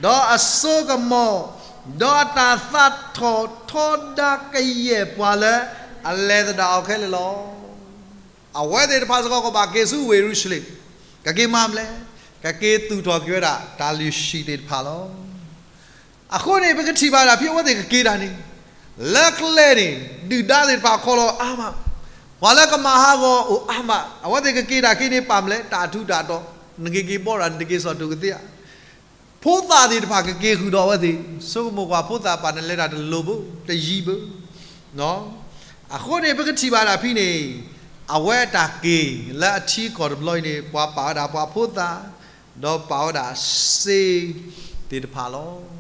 ဒီးအစိကမီၤ, ဒီးအတၢ်သးထီၣ်ထီဒါကယဲၢ်ပှၤလၢ အလဲၤသဒၣ်အီၤခဲလၢာ်လီၤ. အဝဲသ့ၣ်တဖၣ်စ့ၢ်ကီးကဘၣ်က့ၤဆူဝ့ၢ်ယရူၤၡလ့ၣ်, ကက့ၤမၤမနုၤလဲၣ်, ကက့ၤသူၣ်ထီၣ်က့ၤဝဲဒၣ်တၢ်လုၢ်ဟံၣ်သ့ၣ်တဖၣ်လီၤ. အဃိန့ၣ် ပကထံၣ်ဘၣ်ဒၣ်ဖဲအဝဲသ့ၣ်ကက့ၤတၢ်န့ၣ်, လၢကျဲန့ၣ် ဒုၣ်ဒါသ့ၣ်တဖၣ်ခီလီၤအါမး, ပှၤလၢကမၤဟးဂီၤအိၣ်အါမး, အဝဲသ့ၣ်ကက့ၤတၢ်က့ၤန့ၣ် ပာ်မနုၤလဲၣ်, တၢ်အထူးတၢ်တီၤ, နက့ၤက့ၤဘီဒၣ် နတက့ၤစိာ်တိၤကသ့ဧါ. ဖိသၣ်သ့ၣ်တဖၣ်ကက့ၤဃုာ်ဒီးအဝဲသ့ၣ်, ဆိကမိၣ်ကွၢ်ဖိသၣ်ပာ်န့ၣ် လဲၤတၢ်တလိၤဘၣ်, တယံၤဘၣ်. အဃိန့ၣ် ပကထံၣ်ဘၣ်ဒၣ်ဖဲန့ၣ်, အဝဲတၢ်က့ၤလၢအထံကီၢ်တဘျီအံၤန့ၣ် ပှၤပာ်ဝဲဒၣ်ပှၤဖိသၣ်, ဒီးပာ်ဝဲဒၣ်စ့သ့ၣ်တဖၣ်လီၤ.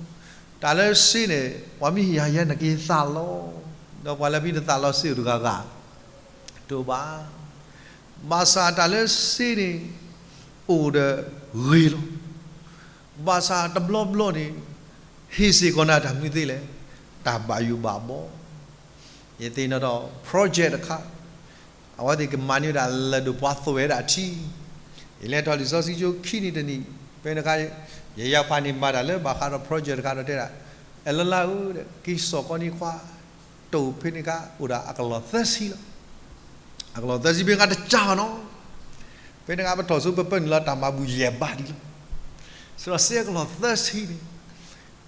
တၢ်လၢစ့န့ၣ် ပှၤမ့ၢ်ဟ့ၣ်ယၤယဲန့ၣ် က့ၤသးလီၤ, ဒီးပှၤလၢမ့ၢ်တသးလီၤစ့အိၣ်တဂၤဂၤ တအိၣ်ဘၣ်. ဘၣ်ဆၣ်တၢ်လၢစ့န့ၣ် အိၣ်ဒီးဂ့ၤလီၤ. ဘၣ်ဆၣ်တဘျီဘျီန့ၣ် ဟ့ၣ်စ့ၢ်ကီးနၤတၢ်မနုၤသ့လဲၣ်, တၢ်ဘၣ်ယိၣ်ဘၣ်ဘီ. ယသ့ၣ်နီၣ်ဒီး project တခါ, အဝဲသ့ၣ်ကမၤန့ၢ်ဝဲဒၣ်လၢၢ်ဒိၣ်ပှၤသွဲၣ်ဝဲဒၣ်ထံ, ယလဲၤထီၣ်လံာ်စီဆှံကၠိခံနံၤတနံၤ, ဖဲန့ၣ်အခါ ယယါဖးန့ၢ်မၤတၢ်လၢဘၣ်ဃးဒီး project တခါဒီးတဲဒၣ်, အဲလၢလါဧၢ, က့ၤစိာ်ကီန့ၢ်ခွါ, တိၢ်ဖဲန့ၣ်အခါအိၣ်ဒၣ်အကလီၢ်သၢဆံလီၤ. အကလီၢ်သၢဆံဖဲန့ၣ်အခါတကးဘၣ်နီၤ, ဖဲန့ၣ်အခါပထီၣ်စိပပၢနုာ်လီၤတၢ်မၤဘူၣ်ယဲၢ်ဘးဒံးလီၤ. စံးဒီးစ့အကလီၢ်သၢဆံန့ၣ်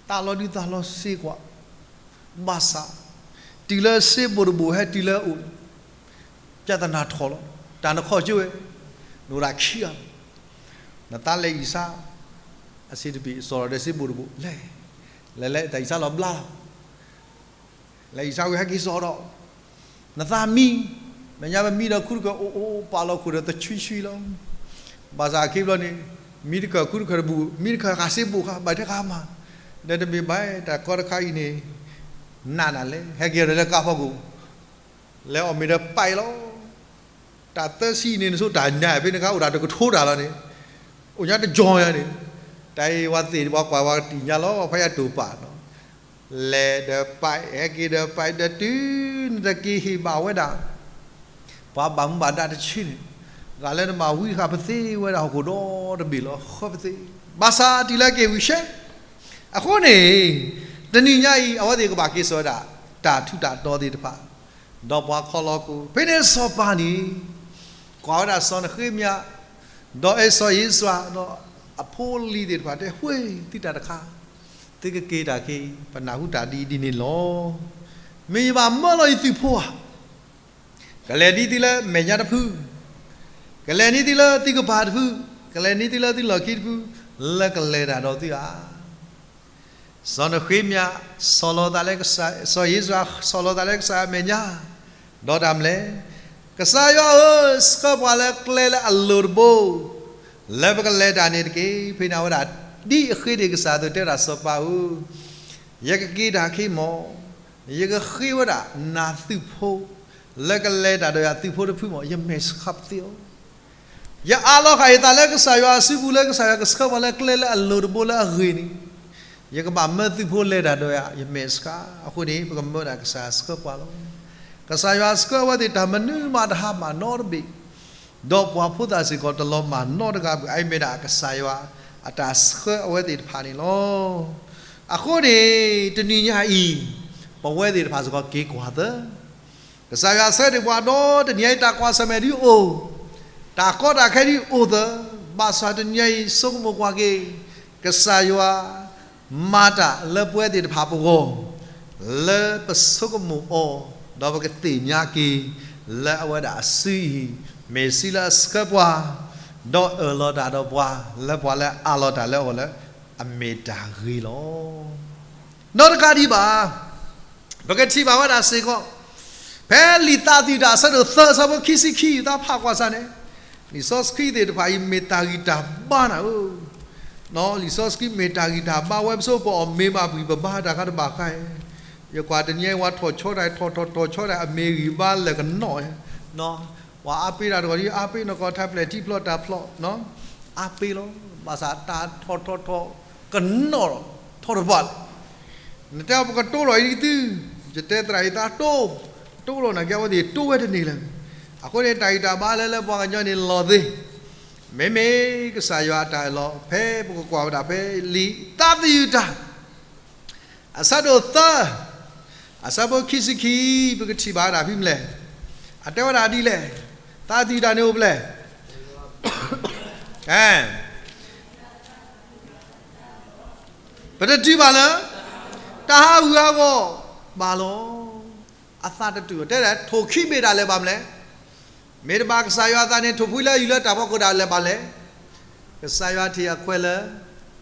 တၢ်လီၤဒုးတၢ်လီၤစ့ကွၢ် ဘၣ်ဆၣ် တုၤလၢစ့ဘိၣ်တဘိၣ်ဟဲတုၤလၢအအိၣ်န့ၣ်, ပြဿနာထီၣ်လီၤ. တၢ်နခီၣ်ကၠိဝဲ, နအိၣ်ဒၣ်ခံဂၤလီၤ. နသးလဲၤအံၣ်စါ အဆံးတဘ့ၣ် စိာ်ဒီးစ့ဘိၣ်တဘိၣ်လဲၣ်, လဲၤလဲၤတၢ်အံၣ်စါလီၤဘျါလီၤ. လဲၤအံၣ်စါဝံၤဟဲက့ၤစိာ်ဒီး နသးမံ, မဲာ်ညါပမံဒီးခူတကၢၢ် အိၣ်အိၣ်ပာ်လီၤခိၣ်ဒီးတဆွံဆွံလီၤ. ဘၣ်ဆၣ်အခံဘျီန့ၣ် မံတကၢၢ်ခူတကၢၢ်တဘူၣ်, မံတကၢၢ်ဃာ်စ့ဘိၣ်ဃာ် ဘၣ်ထဲဃာ်မၤ, ဒီးတမ့ၢ်ဘၣ် တၢ်ကီတခါအံၤန့ၣ် နးနးလဲၣ် ဟဲက့ၤဒီးလၢကါဖီခိၣ် လဲၤအီၣ်မ့ၤဒီးပာ်လီၤ. တၢ်သၢဆံန့ၣ် နဆိတၢ်ညါဖဲန့ၣ်အခါ အိၣ်ဒၣ်တကထိတၢ်လီၤန့ၣ်, အိၣ်ညါတကီၤညါန့ၣ်, တၢ်အံၤပှၤသ့ၣ်ပှၤကွၢ်ပှၤကတံၢ်ညါလီၤ ဖဲယတိာ်ပာ်နီၤ. လဲၤဒီးပာ် ဟဲက့ၤဒီးပာ် ဒီးတုၤနတက့ၤဟ့ၣ်ဘၣ်ဝဲဒၣ် ပှၤဘၣ်မူဘၣ်ဒါတဆံန့ၣ်, ဂၤလၢနမၤဝံတခါပသ့ဝဲဒၣ်ဟီၣ်ခိၣ်ဒီတဘ့ၣ်လီၤ ဃၢပသ့, ဘၣ်ဆၣ်တုၤလၢက့ၤဝံၤရှဲ အဃိန့ၣ် တနံၤညါအံၤ အဝဲသ့ၣ်ကဘၣ်က့ၤစိာ်ဝဲဒၣ် တၢ်ထူးတၢ်တီၤသ့ၣ်တဖၣ်, ဒီးပှၤခီလီၤခိၣ် ဖဲန့ၣ်စီၤပၤန့ၣ် ကွၢ်ဝဲဒၣ်စီၤနဃ့မယၤ ဒီးအဲၣ်စီၤဧ့စြၤ ဒီးအဖိအလံၤသ့ၣ်တဖၣ်တဲ ဝ့ၢ်သုတၢ်တခါ, သုကက့ၤတၢ်က့ၤ ပနၢ်ဟူတၢ်ဒ်အံၤဒ်န့ၣ်လီၤ. မ့ၢ်ယဘၣ်မၢလီၤယသုးဖိဧါ, ကလဲၤန့ၢ်သုလၢမဲာ်ညါတဖု, ကလဲၤန့ၢ်သုလၢသုကပၤတဖု, ကလဲၤန့ၢ်သုလၢသုလီၢ်ခံတဖု, လၢကလဲၤတၢ်ဒီးသုဧါ. စီၤနဃ့မယၤ ဆီၣ်လီၤသးလၢကစၢ်, စီၤဧ့စြၤ ဆီၣ်လီၤသးလၢကစၢ်ယွၤအမဲာ်ညါ, ဒီးတၢ်မနုၤလဲၣ်, ကစၢ်ယွၤဧၢ, ဆှၢပှၤလၢကျဲလၢအလိၤတဘိ လၢပကလဲၤတၢ်န့ၣ်တက့ၢ်. ဖဲန့ၣ်အဝဲဒၣ် ဒ်အဃ့ဒံးကစၢ်အသိးတဲဝဲဒၣ် စီၤပၤဧၢ, ယကက့ၤတၢ်က့ၤမး, ယကဃ့ဝဲဒၣ်နသုးဖိ လၢကလဲၤတၢ်ဒီးယၤ သုးဖိတဖုမး ယမဲာ်ဆှးပသ့အီၤ ယအးလီၤဃာ်ယသးလၢကစၢ်ယွၤအစုပူၤ လၢကစၢ်ယွၤကဆှၢပှၤလၢကျဲလၢအလိၤတဘိလၢအဂ့ၤန့ၣ်, ယကဘၣ်မၢသုးဖိလဲၤတၢ်ဒီးယၤ ယမဲာ်ဆှး. အဃိန့ၣ် ပကမၢဒၣ်ကစၢ်ယွၤဆှၢပှၤလီၤ. ကစၢ်ယွၤဆှၢအဝဲသ့ၣ်တၢ်မနုၤမးတဟါမၢ်နီတဘ့ၣ်, ဒီးပှၤဖိသၣ်စ့ၢ်ကီးတလီၤမၢ်နီတဂၤဘၣ်. အအံၤမ့ၢ်ဒၣ်ကစၢ်ယွၤအတၢ်ဆှၢအဝဲသ့ၣ်တဖၣ်န့ၣ်လီၤ. အဃိန့ၣ် တနံၤညါအံၤ ပဝဲသ့ၣ်တဖၣ်စ့ၢ်ကီးက့ၤကွၢ်သၢ ကစၢ်ယွၤဆှၢဒံးပှၤဒီတနံၤအံၤ တၢ်ကွၢ်ဆၢၣ်မဲာ်ဒုးအိၣ်, တၢ်ကီတၢ်ခဲဒုးအိၣ်သၢ, ဘၣ်ဆၣ်တနံၤညါအံၤ ဆိကမိၣ်ကွၢ်က့ၤ ကစၢ်ယွၤမၤတၢ်လၢပဝဲသ့ၣ်တဖၣ်ပဂီၢ်, လၢပဆိကမိၣ်အီၤ, ဒီးပကသ့ၣ်ညါက့ၤ လၢအဝဲဒၣ်အစုအံၤ မ့ၢ်စုလၢအဆှၢပှၤ, ဒီးအၢၣ်လီၤတၢ်ဒီးပှၤ လၢပှၤလၢအအးလီၤတၢ်လၢအီၤလၢအမ့ၢ်တၢ်ဂ့ၤလီၤ. နီတကးဒံးဘၣ် ပကထံၣ်ဘၣ်ဝဲဒၣ်စ့ၢ်ကီး ဖဲလံာ်သးသယုၢ်တၢ်အဆၢဒိၣ်သၢ အဆၢဖိခံဆံခံ သးဖးကွၢ်စၢ်န့ၣ်, လံာ်စီဆှံသ့ၣ်တဖၣ်အံၤ မ့ၢ်တၢ်ဂံၢ်တၢ်ဘါနၤဧၢ, လံာ်စီဆှံမ့ၢ်တၢ်ဂံၢ်တၢ်ဘါ ဝဲပစိပအီၣ်မ့ၢ်ဘၣ်ဘှံးပဘါတၢ်ခါတဘၣ်ဃး, ယကွၢ်တနံၤအံၤ ပှၤထီၣ်ဆီတၢ် ထီၣ်ထီၣ်ထီၣ်ဆီတၢ် အမ့ၢ်ဂံၢ်ဘါလၢာ်ကနီၤ, ပှၤအါပ့ၤတၢ်တဂီၤဒ် အါပ့ၤနကီၢ်ထါဖျဲၣ်ထံဖျိးတၢ်ဖျိး, အါပ့ၤလီၤ. ဘၣ်ဆၣ်တၢ်ထီၣ်ထီၣ်ထီၣ် ကနီၤထီၣ်တဘၣ်လၢၤ နတဲပကတိၤထီၣ်အံၤသု, ယတဲသရၣ်အံၤသးတိၤ, တိၤထီၣ်နာ်က့ အဝဲသ့ၣ်တိၤဝဲတန့ၢ်လၢၤ. အဃိန့ၣ် တၢ်ဂံၢ်တၢ်ဘါလၢလၢပှၤကညီန့ၣ်လီၤသ့, မ့မ့ၢ်ကစၢ်ယွၤအတၢ်အၢၣ်လီၤ ဖဲပကကွၢ်ဝဲဒၣ်ဖဲလံာ်သးသယုၢ်တၢ် အဆၢဒိၣ်သၢ, အဆၢဖိခံဆံခံ, ပကထံၣ်ဘၣ်ဝဲဒၣ်ဖဲမနုၤလဲၣ်, အတဲဝဲဒၣ်ဒ်လဲၣ်, သးသယုၢ်တၢ်န့ၣ်အိၣ်ဖဲလဲၣ် ပတတုၤဘၣ်လၢ တၢ်ဟးဂူာ်ဟးဂီၤဘၣ်လီၤ. အသးတတုၤ, တဲဒၣ် ထိၣ်ခံဘ့ၣ်တၢ်လဲၤဘၣ်မနုၤလဲၣ်, မ့ၢ်တဘၣ်ကစၢ်ယွၤအသးန့ၣ် ထိၣ်ဖှံလၢအယုၢ်လၢတၢ်ဖီခိၣ်ဒၣ်လဲၤဘၣ်လဲၣ်. ကစၢ်ယွၤထံၣ်အခွဲးလၢ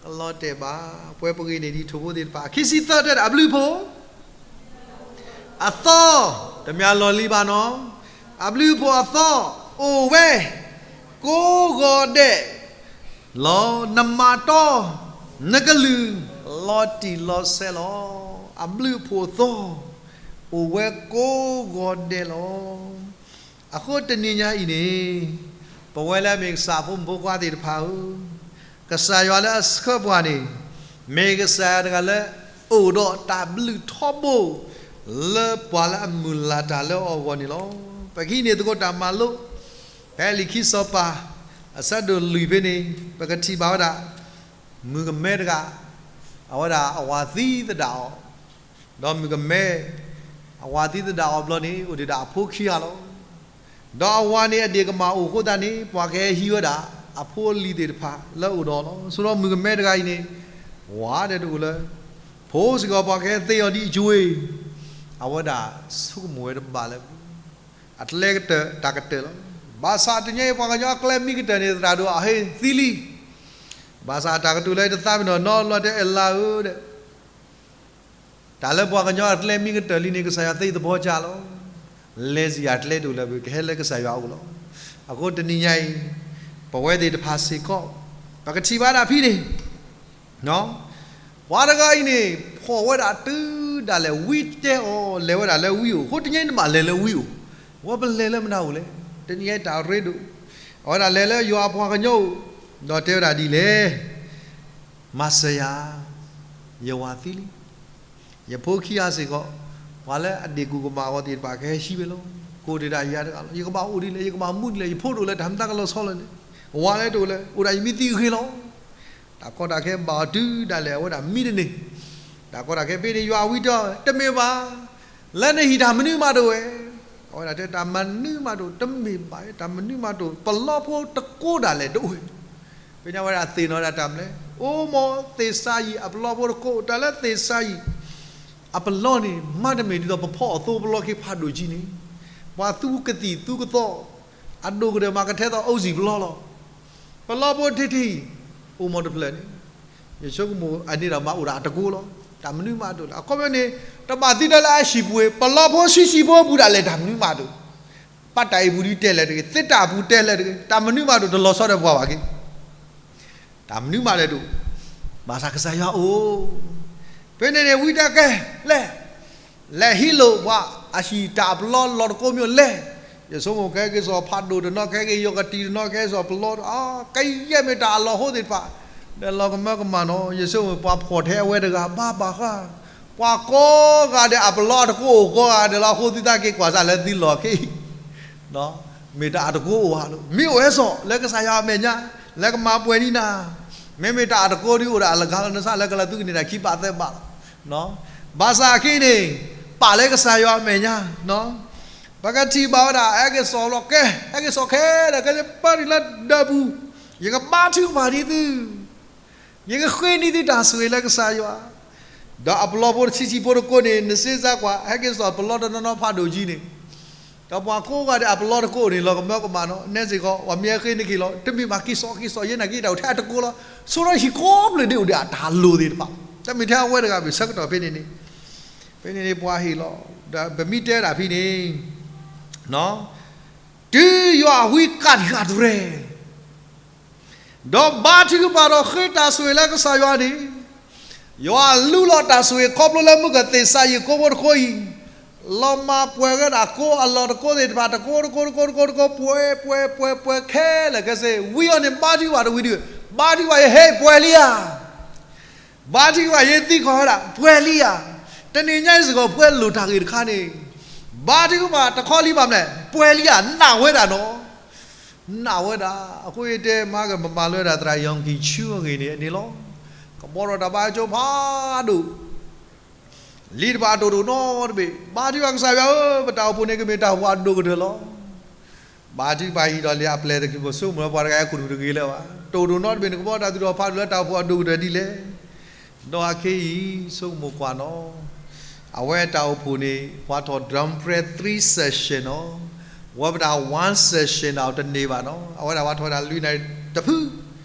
ကလီၤတဲာ်ဘၣ်, ပှဲၤပဂ့ၤန့ၢ်ဒံးထိၣ်ဖိသ့ၣ်တဖၣ်. ခံဆံသၢတဲဒၣ် အဘျုးအဖှိၣ် အသီ, တမ့ၢ်အလီၢ်လံၤဘၣ်နီၤ, အဘျုးအဖှိၣ်အသီ အိၣ်ဝဲ ကိးဂီၤဒဲးလီၤ. နမၤတီ နကလုၢ်လီၤတံၢ်လီၤဆဲးလီၤ. အဘျုးအဖှိၣ်အသီ အိၣ်ဝဲကိးဂီၤဒဲးလီၤ. အဃိတနံၤညါအံၤန့ၣ် ပဝဲလၢအမ့ၢ်ကစၢ်ဖိမုၣ်ဖိခွါသ့ၣ်တဖၣ်ဧၢ, ကစၢ်ယွၤလၢအဆှၢပှၤန့ၣ် မ့ၢ်ကစၢ်ယွၤတဂၤလၢ အိၣ်ဒီးတၢ်ဘျုးထီဘိ လၢပှၤလၢအမုၢ်လၢ်တၢ်လၢအီၤအဂီၢ်န့ၣ်လီၤ. ပကဟံးန့ၢ်သကိးတၢ်မၤလိ, ဖဲလံာ်ခံစီၤပၤ အဆၢဒိၣ်လွံၢ်ဖဲန့ၣ် ပကထံၣ်ဘၣ်ဝဲဒၣ် မုၣ်ကမဲတဂၤ အဝဲဒၣ်အဝၤသံသဒၣ်အီၤ, ဒီးမုၣ်ကမဲ အဝၤသံသဒၣ်အီၤဘျီန့ၣ် အိၣ်ဒံးဒၣ်အဖိခံဂၤလီၤ. ဒီးအဝၤန့ၣ်အဒ့ၣ်ကမၢ်အိၣ်အဃိသတးန့ၣ် ပှၤကဟဲဟံးဝဲဒၣ် အဖိအလံၤသ့ၣ်တဖၣ်လၢအအိၣ်ဒီးအီၤလီၤ. ဆိဒီးမုၣ်ကမဲတဂၤအံၤန့ၣ် ဝၤဒဲးတအိၣ်လၢ ဖိစ့ၢ်ကီးပှၤကဟဲသ့အီၤဒ်အကၠိအံၤ, အဝဲဒၣ်ဆိကမိၣ်ဝဲတဘၣ်လၢၤဘၣ်. အကျဲကတၢၢ်တၢ်ကတၢၢ်လီၤ. ဘၣ်ဆၣ်တနံၤအံၤပှၤကညီအကျဲမ့ၢ်ကတၢၢ်န့ၣ် သရၣ်ဒိၣ်အဟ့ၣ်သံလံ. ဘၣ်ဆၣ်တၢ်ကတိၤလၢတသးပ့ၤနီၣ်နီတဘျီတဲ အ့လးဧၢဒဲး, တၢ်လၢပှၤကညီအကျဲမ့ၢ်ကတၢၢ်လံန့ၣ် ကစၢ်ယွၤသ့သဘီကၢ်လီၤ. လဲၤစ့ၢ်အကျဲတအိၣ်လၢၤဘၣ်, ကဟဲလၢကစၢ်ယွၤအအိၣ်လီၤ. အဃိတနံၤညါအံၤ ပဝဲသ့ၣ်တဖၣ်စ့ၢ်ကီး ပကထံၣ်ဘၣ်ဒၣ်ဖဲန့ၣ် ပှၤတဂၤအံၤန့ၣ် ဖှီၣ်ဝဲဒၣ်တုၤဒၣ်လဲာ် ဝံတဲအီၤ လဲၤဝဲဒၣ်လၢဝံအိၣ်, အဃိတနံၤအံၤတဘၣ်လဲၤလၢဝံအိၣ်, ဝဲပလဲၤလၢမနုၤအိၣ်လဲၣ်. တနံၤညါအံၤတၢ်ရ့ဒိၣ်, အဝဲဒၣ်လဲၤလၢယွၤအပှၤကညီအိၣ်, ဒီးတဲဝဲဒၣ်ဒ်လဲၣ်, မၤစၢၤယၤ, ယဝၤသံလံ. ယဖိခံဂၤစ့ၢ်ကီး ပှၤလၢအဒ့ၣ်ကူၣ်ကမၣ်အဂီၢ်သ့ၣ်တဖၣ်ကဟဲဟံးဝဲလီၤ. ကိးဒံးဒၣ်ယၤတဂၤလီၤ. ယကဘၣ်အိၣ်ဒ်လဲၣ်, ယကဘၣ်မူဒ်လဲၣ်, ယဖိတအိၣ်လၢၤ တၢ်မတၤကလီၤဆီလၢၤန့ၣ်, ဝၤလၢတအိၣ်လၢၤ အိၣ်ဒၣ်ယမ့ၢ်သံအဂ့ၤလီၤ. တၢ်ကီတၢ်ခဲဘၣ်အီၤတုၤဒၣ်လဲာ် အဝဲဒၣ်မံတန့ၢ်. တၢ်ကီတၢ်ခဲဖဲန့ၣ် ယွၤအဝံတဲအီၤ တမ့ၢ်ဘၣ်, လၢနဟံၣ်တၢ်မနုၤမးတအိၣ်ဝဲ. အဝဲဒၣ်တဲတၢ်မနုၤမးတအိၣ်, တမ့ၢ်ဘၣ်, တၢ်မနုၤမးတအိၣ်, ပလီဖိတကိးဒၣ်လဲာ်တအိၣ်ဝဲ. ဖဲန့ၣ်အဝဲဒၣ်သ့ၣ်နီၣ်ဒၣ်တၢ်မနုၤလဲၣ်, အိၣ်မ့ၢ်သ့ၣ်စါယံာ်အပလီဖိတကိး, တၢ်လၢသ့ၣ်စါယံာ် အပလီန့ၣ် မ့တမ့ၢ်ဒ်သိးပဖီအသိပလီခ့ဖးဒိၣ်ကံန့ၣ်, ပှၤသူကသံၣ်သူကသီ အဒိၣ်ကတၢၢ်မးကထဲသိးအိၣ်စံာ်ပလီလီၤ. ပလီဖိထံထံ အိၣ်မ့ၢ်တဖျၢၣ်န့ၣ်, ယဆိကမိၣ်အန့ၣ်ဒီးမၤအိၣ်ဒၣ်အတကိးလီၤ. တၢ်မနုၤမးတအိၣ်လၢၤ. အခီပညီန့ၣ် တဘၣ်သံတၢ်လၢအဟံၣ်ပူၤဝဲ, ပလီဖိဆံးဆံးဖိပူၤဒၣ်လဲာ် တၢ်မနုၤမးတအိၣ်, ဘၣ်တၢ်အံၤပူၤဒ်တဲလဲၣ်တဂ့ၤ, သ့တၢ်အပူၤတဲလဲၣ်တဂ့ၤ, တၢ်မနုၤမးတအိၣ်, တလီၤဆီဒီးပှၤဘၣ်က့ၤ တၢ်မနုၤမးလဲၣ်တအိၣ်, ဘၣ်ဆၣ်ကစၢ်ယွၤအိၣ်. ဖဲန့ၣ်န့ၣ် ဝံတဲကဲလဲၣ်, လဲၤဟံးလိာ်ပှၤအဟံၣ်တၢ်အပလီလီၤတကိးမ့ၢ်လဲၣ်. ယဆိကမိၣ်ကဟဲက့ၤစိာ်ဖးဒိၣ်တနီၤ, ကဟဲက့ၤယီၤကတံၤတနီၤ, ကဟဲစိာ်ပလီ, ကယဲၢ်မ့ၢ်တၢ်အလီၢ်ဟိသ့ၣ်တဖၣ်, ဒီးလီၤကမၢကမၣ်နီၤ. ယဆိကမိၣ်ပှၤဖှီၣ်ထဲအဝဲတဂၤဘၣ်ဘၣ်ဃး, ပှၤကိးဂၤဒဲးအပလီအတကိးအိၣ်ကိးဂၤဒဲးလီၤ. အဃိသုသးက့ၤကွၢ်စၢ်လၢသုလီၢ်ခံ မ့ၢ်တၢ်အတကိးအိၣ်ဧါလီၤ. မ့ၢ်အိၣ်ဝဲစိာ်လၢကစၢ်ယွၤအမဲာ်ညါ, လဲၤကမၤပှဲၤန့ၢ်နၤ, မ့မ့ၢ်တၢ်အတကိးဒ်အိၣ်ဒၣ်အလီၢ်ဂၤလီၤ, နဆၣ်လၢကလၤသူကန့ၢ်တၢ်ခံဘးသၢဘးလီၤ. ဘၣ်ဆၣ်အခဲအံၤန့ၣ် ပာ်လၢကစၢ်ယွၤအမဲာ်ညါ, ပကထံၣ်ဘၣ်ဝဲဒၣ် ဟဲက့ၤစိာ်လီၤကဲ, ဟဲက့ၤစိာ်ခဲလၢာ်ခဲဆ့ ပၢနုာ်လၢဒၢးပူၤ, ယကဘါထုကဖၣ်န့ၢ်သု ယကဃ့န့ၢ်သုတၢ်ဆိၣ်ဂ့ၤလၢကစၢ်ယွၤ. ဒီးအပလီဖိတဆံးဆံးဖိတကိးန့ၣ် နစ့စါကွၢ်, ဟဲက့ၤစိာ်ပလီတနီၤနီၤဖးဒိၣ်ကံန့ၣ်, ဒီးပှၤကိးဂၤဒဲးအပလီတကိးန့ၣ် လီၤကမၢကမၣ်နီၤ. နဲစ့ၢ်ကီး ပှၤမ့ၢ်ဟဲဃ့န့ၢ်က့ၤလီၤ, တမ့ၢ်ဘၣ်, က့ၤစိာ်က့ၤစိာ်ယဲနာ်က့ၤတၢ်အိၣ်ထဲအတကိးလီၤ. ဆိဒီးဟံၣ်ကိးဖျၢၣ်ဒ်အိၣ်ဒီးအတၢ်လိၣ်သ့ၣ်တဖၣ်, တမ့ၢ်ထဲအဝဲတဂၤဘၣ်, ဆၢကတီၢ်ဖဲန့ၣ်န့ၣ်, ဖဲန့ၣ်န့ၣ်ပှၤဟ့ၣ်လီၤ, ဒီးပမ့ၢ်တဲဒၣ်ဖဲန့ၣ် တုၤယွၤအဝံကၣ်တဂၤတရဲၣ် ဒီးဘါထုကဖၣ်ဒီးဃ့တၢ်ဆိၣ်ဂ့ၤလၢကစၢ်ယွၤန့ၣ်, ယွၤလူလီၤတၢ်ဆိၣ်ဂ့ၤခီဖျိလၢမုၢ်ကသ့ၣ်စါယံာ်ကိးဖိတခီအံၤ, လီၤမၢ်ပှဲၤဝဲဒၣ်ကိးအလီၢ်တကိးသ့ၣ်တဖၣ် တကိးတကိးတကိးတကိးတကိး ပှဲၤပှဲၤပှဲၤပှဲၤခဲလၢာ်ခဲဆ့, ဝံအီၤန့ၣ် ဘါထုကဖၣ်တဝံၤဒုး, ဘါထုကဖၣ်ယဟဲပှဲၤလံဧါ ဘါထုကဖၣ်ယသံကွၢ်ဝဲဒၣ် ပှဲၤလံဧါ. တနံၤညါအံၤစ့ၢ်ကီး ပှၤလိၣ်တၢ်ဂ့ၢ်တခါန့ၣ်, ဘါထုကဖၣ်တခီလံဘၣ်မလဲၣ်, ပှဲၤလံဧါ, နာ်ဝဲဒၣ်နီၤ, နာ်ဝဲဒၣ်. အဃိယတဲမၤကမၤလၢဒၣ်သရၣ်ယီၣ်ကံၣ်ဆူအဂ့ၢ်န့ၣ်န့ၣ်လီၤ. ကဘီဒီးတၢ်ဘါကၠိဖးဒိၣ် လံတဘၣ်တိၢ်ဒိၣ်နီတဘ့ၣ်, ဘါထုကဖၣ်ကစၢ်ယွၤဧၢ, ပတၢ်အိၣ်ဖှိၣ်န့ၣ်ကမ့ၢ်တၢ်အိၣ်ဖှိၣ်အဒိၣ်ကတၢၢ်လီၤ. ဘါထုကဖၣ်ဟံၣ်ဒီးလံအပျဲၢ်တက့ၢ် ပဆိကမိၣ်လၢပှၤတဂၤဟဲခူၣ်တက့ၢ်လၢၤဘၣ်. တိၢ်ဒိၣ်နီတဘ့ၣ်န့ၣ် ကဘီတၢ်သူၣ်ထီၣ်ဖးဒိၣ်လၢတၢ်အိၣ်ဖှိၣ်အဒိၣ်ကတၢၢ်ဒ်လဲၣ်. ဒီးအခဲအံၤ ဆိကမိၣ်ကွၢ်နီၤ, အဝဲတၢ်အိၣ်ဖှိၣ်န့ၣ် ပှၤထီၣ် Dawnpray three session နီၤ, ဝဲပတၢ် one session ဒၣ်တန့ၢ်ဘၣ်နီၤ. အဝဲဒၣ်ပှၤထီၣ်ဝဲဒၣ်လွံၢ်နၣ်ရံၣ်တဖု,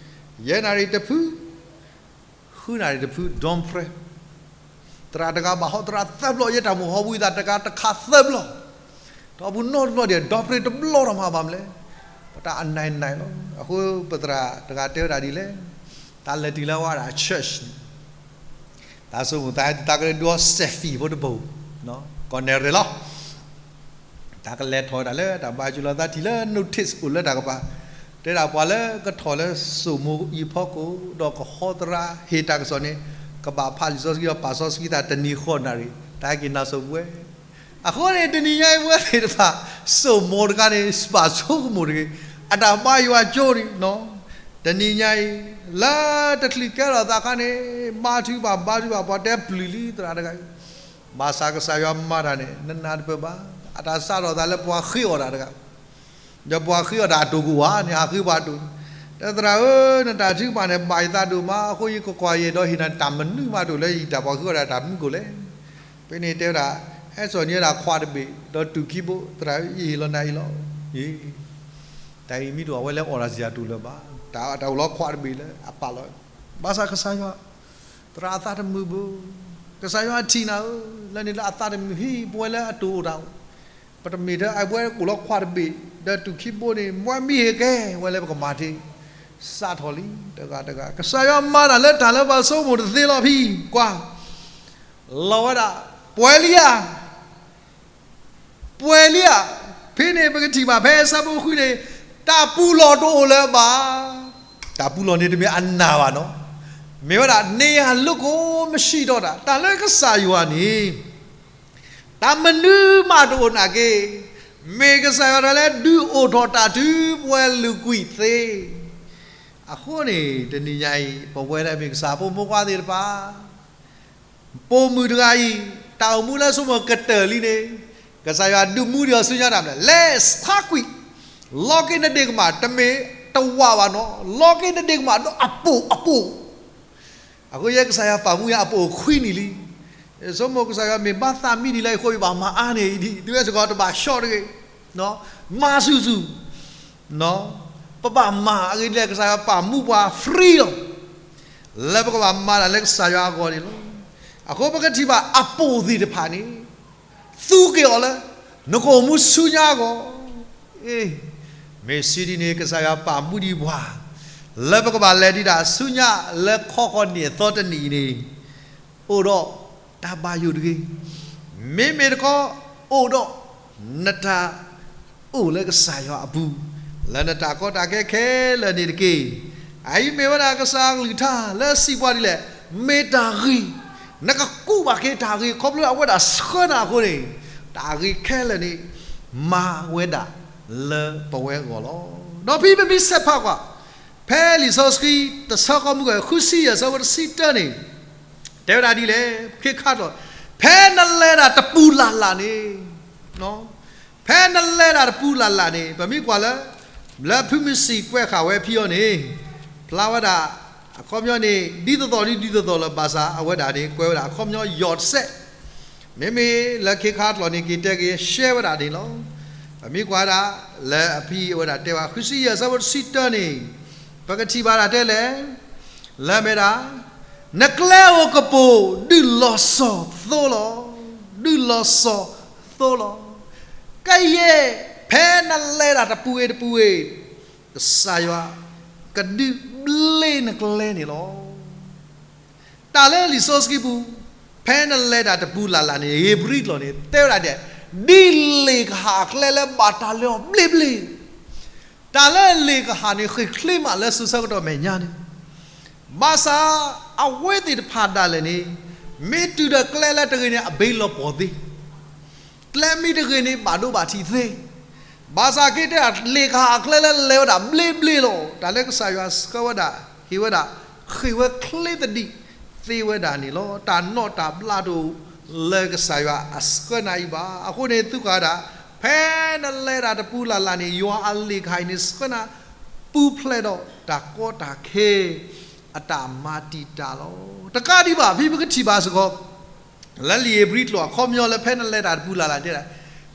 ယဲၢ်နၣ်ရံၣ်တဖု ဃုနၣ်ရံၣ်တဖု Dawnpray. သရၣ်တဂၤဘၣ်ဟီသရၣ်သၢဘျီ, ယဲၢ်တၢ်မုၢ်ဟီဝံသးတဂၤတခးသၢဘျီ, ဒီးပူၤနီတဘျီဒီး Dawnpray တဘျီထီၣ်မးဘၣ်မလဲၣ်. ပတၢ်အနၢ်နၢ်လီၤ. အဃိပသရၣ်တဂၤတဲဝဲဒၣ်ဒ်လဲၣ်, တၢ်လဲၤတုၤလၢဝဲဒၣ် church န့ၣ် တၢ်ဆိကမိၣ်သး တၢ်ကလဲၤဒုးအီ selfie ဖိတဘိ, ကီၢ်နဲၣ်ရဲၣ်လီၤ. တၢ်ကလဲၤထီၣ်ဝဲဒၣ်လၢတၢ်ဘါကၠိလီၤသးထံၣ်လၢ notice အိၣ်လၢတၢ်ကပၤ, တဲဒၣ်ပှၤလၢကထီၣ်လၢစိၣ်မိၤအံၤဖီခိၣ် ဒီးကဟီသရၣ်ဟ့ၣ်တၢ်ကစီၣ်န့ၣ် ကဘၣ်ဖးလံာ်စီဆှံဒီးပာ်စီဆှံသးတနံၤဃိးနၣ်ရံၣ်, တၢ်ဟဲက့ၤနၢ်စိၤပဝဲ အဃိန့ၣ် တနံၤညါအံၤ ပဝဲသ့ၣ်တဖၣ် စိၣ်မိၢ်တဂၤန့ၣ် ဘၣ်ဆိကမိၣ်တဂ့ၤ, အတၢ်ဘါယွၤကၠိန့ၣ်, တနံၤညါအံၤ လၢတချုးကဲထီၣ်သးအခါန့ၣ် ဘါထုကဖၣ် ဘါထုကဖၣ် ပှၤတဲပျုၢ်လံသရၣ်တဂၤအံၤ, ဘၣ်ဆၣ်ကစၢ်ယွၤမၤတၢ်န့ၣ် နနၢ်တပၢၢ်ဘၣ်, အတၢ်စးထီၣ်သးလၢပှၤဃ့အီၣ်တၢ်တဂၤ ဒီးပှၤဃ့အီၣ်တၢ်အတိၢ်ကအိၣ်ဧါန့ၣ် ဟးဃ့ပှၤတိၢ်, တဲသရၣ်ဧၢ, နတၢ်ထုကဖၣ်န့ၣ် ဘၣ်ယသးဒိၣ်မး, အဃိယကကွၢ်ယအဲၣ်ဒိးဟ့ၣ်နၤတၢ်မနုၤမးတအိၣ်လၢယတၢ်ပှၤဃ့အီၣ်တၢ်တၢ်မူခိၣ်လဲၣ်. ဖဲန့ၣ်တဲဝဲဒၣ်, ဟဲစိာ်န့ၢ်ဝဲဒၣ်ခွးတဘ့ၣ် ဒီးတူၢ်ခံဘိ, သရၣ်ဧၢ, ယဟ့ၣ်လီၤနၤအံၤလီၤ. ယ့, တၢ်အံၤမ့ၢ်တအိၣ် အဝဲလဲၤအီၣ်တၢ်စံၣ်တၢ်တူၢ်လၢၤဘၣ်, တၢ်တၢ်အိၣ်လီၤခွးတဘ့ၣ်လၢအပာ်လီၤ, ဘၣ်ဆၣ်ကစၢ်ယွၤ သရၣ်အသးတမုာ်ဘၣ်, ကစၢ်ယွၤထံၣ်နၤဧၢ, လၢန့ၣ်လၢအသးတမုာ် ဟံၣ်ပဝဲလၢအတိၢ်အိၣ်တၢ်အိၣ်, ပတမ့ၢ်ထဲအဝဲအိၣ်လီၤခွးတဘ့ၣ် ဒီးတူၢ်ခံဘိန့ၣ် မ့ၢ်မ့ၢ်ဟ့ၣ်ကဲဝဲလၢပကမၤတ့ၢ်, စးထီၣ်လံတဂၤတဂၤ, ကစၢ်ယွၤမၤတၢ်လၢတၢ်လၢပှၤဆိကမိၣ်တသ့လီၤဖံ, ကွၢ်, လီၤဝဲဒၣ်, ပှဲၤလံဧါ ပှဲၤလံဧါ. ဖဲန့ၣ်ပကထံၣ်ဘၣ်ဖဲအဆၢဖိဃုန့ၣ်, တၢ်ပူၤလီၢ်တအိၣ်လၢၤဘၣ်. တၢ်ပူၤလီၢ်န့ၣ်တမ့ၢ်အနၢ်ဘၣ်နီၤ, မ့ၢ်ဝဲဒၣ်န့ၣ် အလိၤကိးမုၢ်ဆံးဒီးတၢ်, တၢ်လၢကစၢ်ယွၤန့ၣ် တၢ်မနုၤမးတအိၣ်နာ်က့, မ့ၢ်ကစၢ်ယွၤတၢ်လၢဒုးအိၣ်ထီၣ်တၢ်တုၤပှဲၤလုာ်ကွံာ်သ့. အဃိန့ၣ် တနံၤညါအံၤ ပဝဲဒၣ်မ့ၢ်ကစၢ်ဖိမုၣ်ဖိခွါသ့ၣ်တဖၣ် ပိာ်မုၣ်တဂၤအံၤ တၢ်အိၣ်မူလၢဆိကမိၣ်ကတၢၢ်လံန့ၣ်, ကစၢ်ယွၤဒုးမူဒံးအီၤဆူညါတၢ်မနုၤလဲၣ်, လဲၤဆါကွံာ်, လီၤက့ၤနဒ့ၣ်ကမၢ်, တမ့ၢ်တဝာ်ဘၣ်နီၤ, လီၤက့ၤနဒ့ၣ်ကမၢ်ဒီးအပိာ်အပိာ်. အဃိယဲကစၢ်ယွၤပာ်မူယၤအပိာ်ခွံနံၣ်လံ. ဆိကမိၣ်ကစၢ်ယွၤမ့ၢ်ဘၣ်သးမံဒံးလၢယဃိ ယဘၣ်မၤအါန့ၢ်ဒံး, တုၤဝဲစ့ၢ်ကီးတဘၣ်ဆှီတဂ့ၤ, မၤဆူၣ်ဆူၣ် ပဘၣ်မၤအဂ့ၢ်ဒ်လဲၣ်, ကစၢ်ယွၤပာ်မူပှၤ free လီၤ. လၢပကဘၣ်မၤတၢ်လၢကစၢ်ယွၤအဂီၢ်န့ၣ်လီၤ. အဃိပကထံၣ်ဘၣ်အပိာ်သ့ၣ်တဖၣ်န့ၣ် သူက့ၤအီၤလၢ နကအိၣ်မူဆူညါအဂီၢ်. မ့ၢ်စံးဒ်န့ၣ် ကစၢ်ယွၤပာ်မူဒံးပှၤ လၢပကဘၣ်လဲၤဒံးတၢ်ဆူညါလၢခီဃီန့ၣ်အသီတနံၣ်အံၤန့ၣ် အိၣ်ဒီးတၢ်ဘၣ်ယိၣ်တဂ့ၤ. မ့မ့ၢ်တခီ အိၣ်ဒီးနတၢ်အိၣ်လၢကစၢ်ယွၤအပူၤ လၢနတၢ်ကီတၢ်ခဲခဲလၢာ်န့ၣ်တက့ၢ်. အအံၤမ့ၢ်ဝဲဒၣ်ကစၢ်အကလုၢ်ကထါလၢအစံးပှၤဒ်လဲၣ်, မ့ၢ်တၢ်ဂ့ၤ, နကကူးဘၣ်က့ၤတၢ်ဂ့ၤ ခီဖျိအဝဲဒၣ်ဆှၢနၤအဃိန့ၣ်, တၢ်ဂ့ၤခဲလၢာ်န့ၣ် မၤဝဲဒၣ်လၢပဝဲအဂီၢ်လီၤ. ဒီးဖဲပမ့ၢ်ဆဲးဖးကွၢ် ဖဲလံာ်စီဆှံ တဆၢကီၢ်မုၢ်ဂီၤ ဃုဆံယဲၢ်ဆၢဖိတဆံတၢန့ၣ် တဲဝဲဒၣ်ဒ်လဲၣ်, ခ့ခါတီၢ်, ဖဲနလဲၤတၢ်တပူၤလၢ်လၢ်န့ၣ်, ဖဲနလဲၤတၢ်တပူၤလၢ်လၢ်န့ၣ် ပမ့ၢ်ကွၢ်လၢ လၢဖုမုၢ်ဆံးကွဲးဃာ်ဝဲဖဲအံၤန့ၣ်, ဖျါဝဲဒၣ် အခီပညီန့ၣ် ဒ်သိးသိးဒ်ဒ်သိးသိးလၢၤဘၣ်ဆၣ် အဝဲဒၣ်န့ၣ် ကွဲးဝဲဒၣ်အခီပညီယီၤတစဲး, မ့မ့ၢ်လၢခ့ခါတီၢ်န့ၣ် က့ၤတဲက့ၤရှဲဝဲဒၣ်န့ၣ်လီၤ. ပမ့ၢ်ကွၢ်ဒၣ် လၢအဖဲအံၤအဝဲဒၣ်တဲဝဲ ဃုဆံယဲၢ်ဆၢဖိတဆံတၢန့ၣ် ပကထံၣ်ဘၣ်ဒၣ်တဲလဲၣ် လၢအမ့ၢ်ဒၣ်, နကျဲဧိၤကပိာ် ဒုးလီၤစီၤသိလီၤ, ဒုးလီၤစီၤသိလီၤ. ကယဲၢ် ဖဲနလဲၤတၢ်တပူၤဂ့ၤတပူၤဂ့ၤ, ကစၢ်ယွၤ ကဒုးဘျ့နကျဲန့ၣ်လီၤ. တၢ်လၢလံာ်စီဆှံပူၤ ဖဲနလဲၤတၢ်တပူၤလၢ်လၢ်န့ၣ် ဧ့ၤဘြံၤကျိာ်န့ၣ် တဲဝဲဒၣ်ဒဲး, ဒ်လ့ၣ်ကဟၣ်အကျဲလၢဘၣ်တၢ်လၢအီၤဘျ့ဘျ့, တၢ်လၢလ့ၣ်ကဟၣ်န့ၣ် ဃ့ၢ်ချ့မးလၢစိၤဆၢကတီၢ်မဲာ်ညါန့ၣ်, ဘၣ်ဆၣ် အဝဲသ့ၣ်တဖၣ်ဒၣ်လဲာ်န့ၣ် မ့ၢ်တုၤဒီးကျဲလၢတဂ့ၤန့ၣ် အဘ့လီၤပှီၢ်သ့ ကျဲမ့ၢ်တဂ့ၤန့ၣ် ဘၣ်ဒိဘၣ်ထံးသ့, ဘၣ်ဆၣ်က့တဲဒၣ် လ့ၣ်ကဟၣ်အကျဲလၢလဲၤဝဲဒၣ်ဘျ့ဘျ့လီၤ. တၢ်လၢကစၢ်ယွၤဆှၢဝဲဒၣ် ဟ့ၣ်ဝဲဒၣ် ဃ့ၢ်ဝဲချ့သဒံးသ့ဝဲဒၣ်န့ၣ်လီၤ. တၢ်နီၣ်တၢ်ဘျးတအိၣ်လၢကစၢ်ယွၤအဆှၢနၤအံၤဘၣ်. အဃိန့ၣ်သုကွၢ်ဒၣ် ဖဲနလဲၤတၢ်တပူၤလၢ်လၢ်န့ၣ် ယွၤအလ့ၣ်ကဟၣ်အံၤန့ၣ် ဆှၢနၤ ပူၤဖျဲးဒီးတၢ်ကီတၢ်ခဲ အတၢ်မၤတံာ်တာ်လီၤ. တကးဒံးဘၣ် ဖဲပကထံၣ်ဘၣ်စ့ၢ်ကီး လၢလံာ်ဧ့ၤဘြံၤကျိာ်အခီပညီလၢဖဲနလဲၤတၢ်တပူၤလၢ်လၢ်တဲဒၣ်,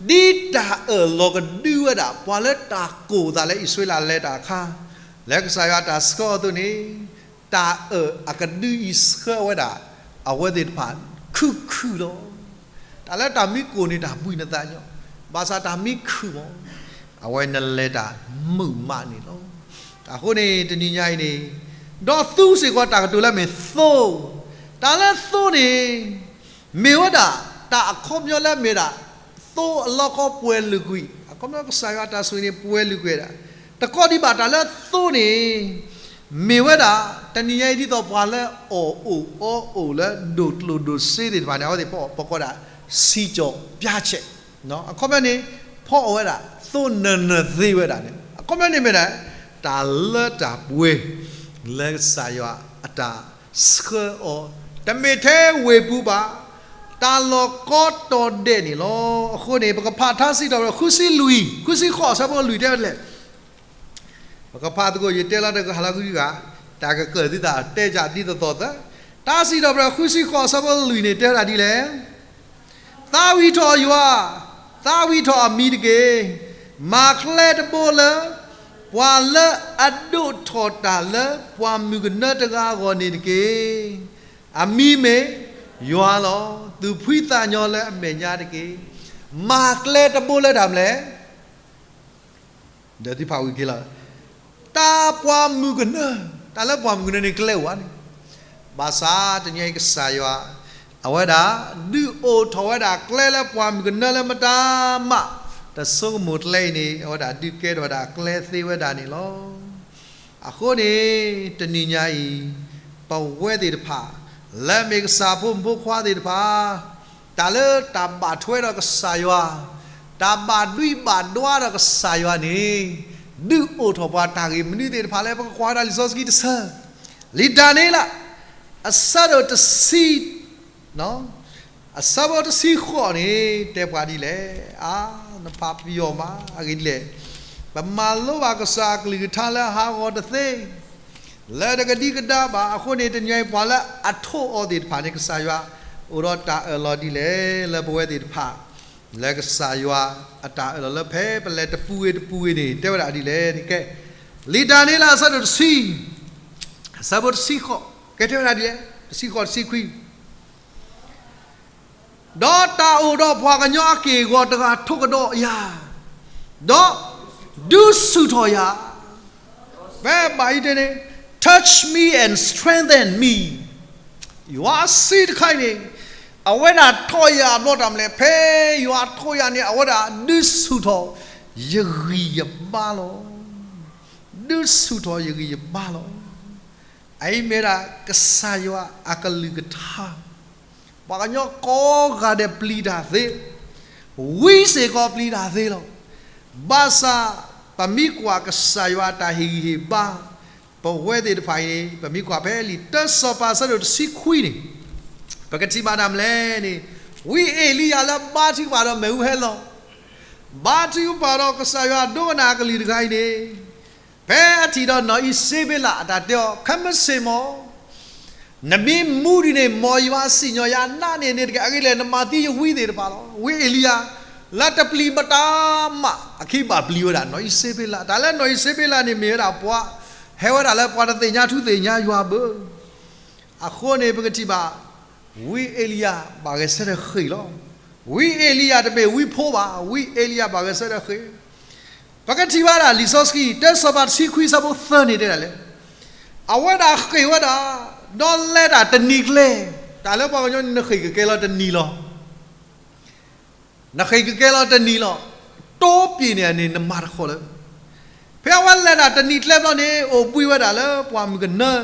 ဒ်တၢ်အၢၣ်လီၤကဒုဝဲဒၣ် ပှၤလၢတၢ်ကိၢ်သးလၢအံၣ်စရ့လးလဲၤတၢ်အခါ, လၢကစၢ်ယွၤတၢ်ဆှၢအီၤအသိးန့ၣ်, တၢ်အၢၣ်အကဒုအံၤဆှၢဝဲဒၣ် အဝဲသ့ၣ်တဖၣ်ခုၣ်ခုၣ်လီၤ. တၢ်လၢတၢ်မံခိၣ်န့ၣ်တၢ်ဘှံးနသးညီ, ဘၣ်ဆၣ်တၢ်မံခုၣ်မး, အဝဲနလဲၤတၢ်မုာ်မးန့ၣ်လီၤ. အဃိန့ၣ် တနံၤညါအံၤန့ၣ်, ဒီးသူစ့ၢ်ကီးတၢ်ကတိၤလၢမ့ၢ်သိ, တၢ်လၢသိန့ၣ် မ့ၢ်ဝဲဒၣ် တၢ်အခီပညီလၢမ့ၢ်ဒၣ် သိအလီခီပှဲၤလုာ်ကွံာ်, အခီပညီကစၢ်ယွၤအတၢ်ဆိၣ်ဂ့ၤန့ၣ် ပှဲၤလုာ်ကွံာ်ဝဲဒၣ်, တကးဒံးဘၣ်တၢ်လၢသိန့ၣ် မ့ၢ်ဝဲဒၣ် တနံၤညါအံၤဒ်သိးပှၤလၢအီၣ်အိၣ်အီအိၣ်လၢဒိၣ်ကျိၣ်ဒိၣ်စ့သ့ၣ်တဖၣ်န့ၣ် အဝဲသ့ၣ်ပကိးဒၣ် စံၣ်ကၠီၣ်ပျါဆဲး အခီပညီန့ၣ် ဖီအီၣ်ဝဲဒၣ် သိးနၢၤနၢၤသ့ဝဲဒၣ်န့ၣ် အခီပညီန့ၣ်မ့ၢ်ဒၣ် တၢ်လၢတၢ်ပှဲၤ လၢကစၢ်ယွၤအတၢ်ဆှၢအီၤ တမ့ၢ်ထဲဝ့ၢ်ပူၤဘၣ် တၢ်လီၢ်ကိးတီၤဒဲးန့ၣ်လီၤ. အဃိန့ၣ် ပကဖးထါစံးထီၣ်ပတြၢၤ ဃုဆံလွံၢ် ဃုဆံဃိး အဆၢဖိလွံၢ်တဲဝဲဒ်လဲၣ် ပကဖးသကိး ယတဲလီၤတကဟးလီၤကွံာ်ဂၤ တၢ်ကကၢၢ်သုသးတဲကဒ်သိးသိးသၢ, တၢ်စံးထီၣ်ပတြၢၤ ဃုဆံဃိး အဆၢဖိလွံၢ်န့ၣ် တဲဝဲဒၣ်ဒ်လဲၣ်, သးဝံၣ်ထီၣ်ယွၤ, သးဝံၣ်ထီၣ်အမံၤတက့ၢ်. မၤကျဲတဘိလၢ ပှၤလၢအဒိးထီၣ်တၢ်လၢပှၢ်မုၢ်ကနၢတဂၤအဂီၢ်န့ၣ်တက့ၢ်. အမံၤမ့ၢ်ယွၤလီၤ. သူၣ်ဖှံသးညီလၢအမဲာ်ညါတက့ၢ်. မၤကျဲတဘိလၢတၢ်မနုၤလဲၣ် ဒီးသံဖးဝံၤက့ၤလီၤ. တၢ်ပှၢ်မုၢ်ကနၢ, တၢ်လၢပှၢ်မုၢ်ကနၢန့ၣ် ကျဲအိၣ်ဧါန့ၣ်, ဘၣ်ဆၣ်တနံၤအံၤကစၢ်ယွၤ အဝဲဒၣ် ဒုးအိၣ်ထီၣ်ဝဲဒၣ်ကျဲလၢပှၢ်မုၢ်ကနၢလၢမတၤမး တဆိကမိၣ်ကျဲအံၤန့ၣ် အဝဲဒၣ်ဒုးကဲထီၣ်ဝဲဒၣ်ကျဲသ့ဝဲဒၣ်န့ၣ်လီၤ. အဃိန့ၣ် တနံၤညါအံၤ ပဝဲသ့ၣ်တဖၣ် လၢအမ့ၢ်ကစၢ်ဖိမုၣ်ဖိခွါသ့ၣ်တဖၣ် တၢ်လၢတၢ်ဘၣ်ထွဲဒီးကစၢ်ယွၤ, တၢ်ဘၣ်ဒွံးဘၣ်ဒွါဒီးကစၢ်ယွၤန့ၣ် ဒုးအိၣ်ထီၣ်ပှၤတၢ်ဂ့ၢ်မနုၤသ့ၣ်တဖၣ်လဲၣ် ပကကွၢ်ဝဲဒၣ်လံာ်စီဆှံတဆၢ, လံာ်ဒၤနံးယ့လး အဆၢဒိၣ်တဆံ အဆၢဖိတဆံဃိးန့ၣ် တဲပှၤဒ်လဲၣ်, အါ, နဖးပယီၤမး အဂ့ၢ်ဒ်လဲၣ်, ပမၤလိဘၣ်ကစၢ်အကလုၢ်ကထါလၢဟးဂီၤတသ့ လၢတကဒံကဒါဘၣ်. အဃိန့ၣ် တနံၤအံၤ ပှၤလၢအထိးအီၤသ့ၣ်တဖၣ်န့ၣ် ကစၢ်ယွၤအိၣ်ဒီးတၢ်အၢၣ်လီၤဒ်လဲၣ် လၢပဝဲသ့ၣ်တဖၣ် လၢကစၢ်ယွၤအတၢ်အၢၣ်လီၤလၢဖဲပလဲၤတပူၤဂ့ၤတပူၤဂ့ၤန့ၣ် တဲဝဲဒၣ်ဒ်လဲၣ်န့ၣ် ကဲ လံာ်ဒၤနံးယ့လး အဆၢဒိၣ်တဆံ အဆၢဖိတဆံဃိး ကဲတဲဝဲဒၣ်ဒ်လဲၣ် တဆံဃိး တဆံခွံ ဒီးတၢ်အိၣ်ဒီးပှၤကညီအက့ၢ်အဂီၤတဂၤထိးကဒီးယၤ, ဒီးဒုးဆူၣ်ထီၣ်ယၤ, ဖဲဘၣ်အံၤတဲန့ၣ် touch me and strengthen me ယွၤစံးတခါအံၤန့ၣ် အဝဲဒၣ်ထိးယၤဘျီတၢ်မနုၤလဲၣ်, ဖဲယွၤထိးယၤန့ၣ် အဝဲဒၣ်ဒုးဆူၣ်ထီၣ်ယဂံၢ်ယဘါလီၤ. ဒုးဆူၣ်ထီၣ်ယဂံၢ်ယဘါလီၤ. အအံၤမ့ၢ်ဒၣ်ကစၢ်ယွၤအကလုၢ်ကထါ, ပှၤကညီကိးဂၤဒဲးပျံၤတၢ်သ့, ဝံစ့ၢ်ကီးပျံၤတၢ်သ့လီၤ. ဘၣ်ဆၣ် ပမ့ၢ်ကွၢ်ကစၢ်ယွၤအတၢ်ဟ့ၣ်ဂံၢ်ဟ့ၣ်ဘါ ပဝဲသ့ၣ်တဖၣ်အံၤန့ၣ် ပမ့ၢ်ကွၢ်ဖဲလံာ်တၢစီၤပၤအဆၢဒိၣ်တဆံခွံန့ၣ် ပကထံၣ်ဘၣ်တၢ်မနုၤလဲၣ်န့ၣ် ဝံအ့လံယၤလၢဘါထုကဖၣ်ဒီးမ့ၣ်အူဟဲလီၤ ဘါထုကဖၣ်ဒီးကစၢ်ယွၤဒိကနၣ်အကလုၢ်တဂၤအံၤန့ၣ် ဖဲအထံၣ်ဒီးနီၢ်အံၤစ့ဘ့လးအတၢ်တဲအီၤ ခဲမုၢ်ဆ့ၣ်မီၢ် နမ့ၢ်မူဒ်န့ၣ် မ်ယွၤစံၣ်ညီၣ်ယၤနးန့ၣ်န့ၣ်တက့ၢ်. အဂ့ၢ်ဒ်လဲၣ် နမၤသံယဝံသ့ၣ်တဖၣ်လီၤ. ဝံအ့လံယၤ လၢတပျံၤမတၤမး အခံဘၣ်ပျံၤဝဲဒၣ်နီၢ်အံၤစ့ဘ့လး. တၢ်လၢနီၢ်အံၤစ့ဘ့လးန့ၣ်မ့ၢ်ဝဲဒၣ်ပှၤ ဟဲဝဲဒၣ်လၢပှၤတသ့ၣ်ညါထူသ့ၣ်ညါယွၤဘၣ် အဃိန့ၣ် ပကထံၣ်ဘၣ် ဝံအ့လံယၤဘၣ်ဂဲၤဆၢထၢၣ်ဃ့ၢ်လီၤ. ဝံအ့လံယၤတမ့ၢ်ဝံဖိဘၣ်, ဝံအ့လံယၤဘၣ်ဂဲၤဆၢထၢၣ်ဃ့ၢ်. ပကထံၣ်ဘၣ်ဒၣ်လံာ်စီဆှံ တၢစီၤပၤတဆံခွံဆၢဖိသၢန့ၣ်တဲဒၣ်လဲၣ်, အဝဲဒၣ်ဃ့ၢ်ဝဲဒၣ် ဒီးလဲၤတၢ်တနံၤကျဲ, တၢ်လၢပှၤကညီန့ၣ် နဃ့ၢ်ကကဲလီၤတနံၤလီၤ. နဃ့ၢ်ကကဲလီၤတနံၤလီၤ. တိပျံၤန့ၣ်န့ၣ် နမၤတခီလၢ ဖဲအဝဲလဲၤတၢ်တနံၤကျဲဘျီန့ၣ် အိၣ်ဘှံးဝဲဒၣ်လၢပှၢ်မုၢ်ကနၢ,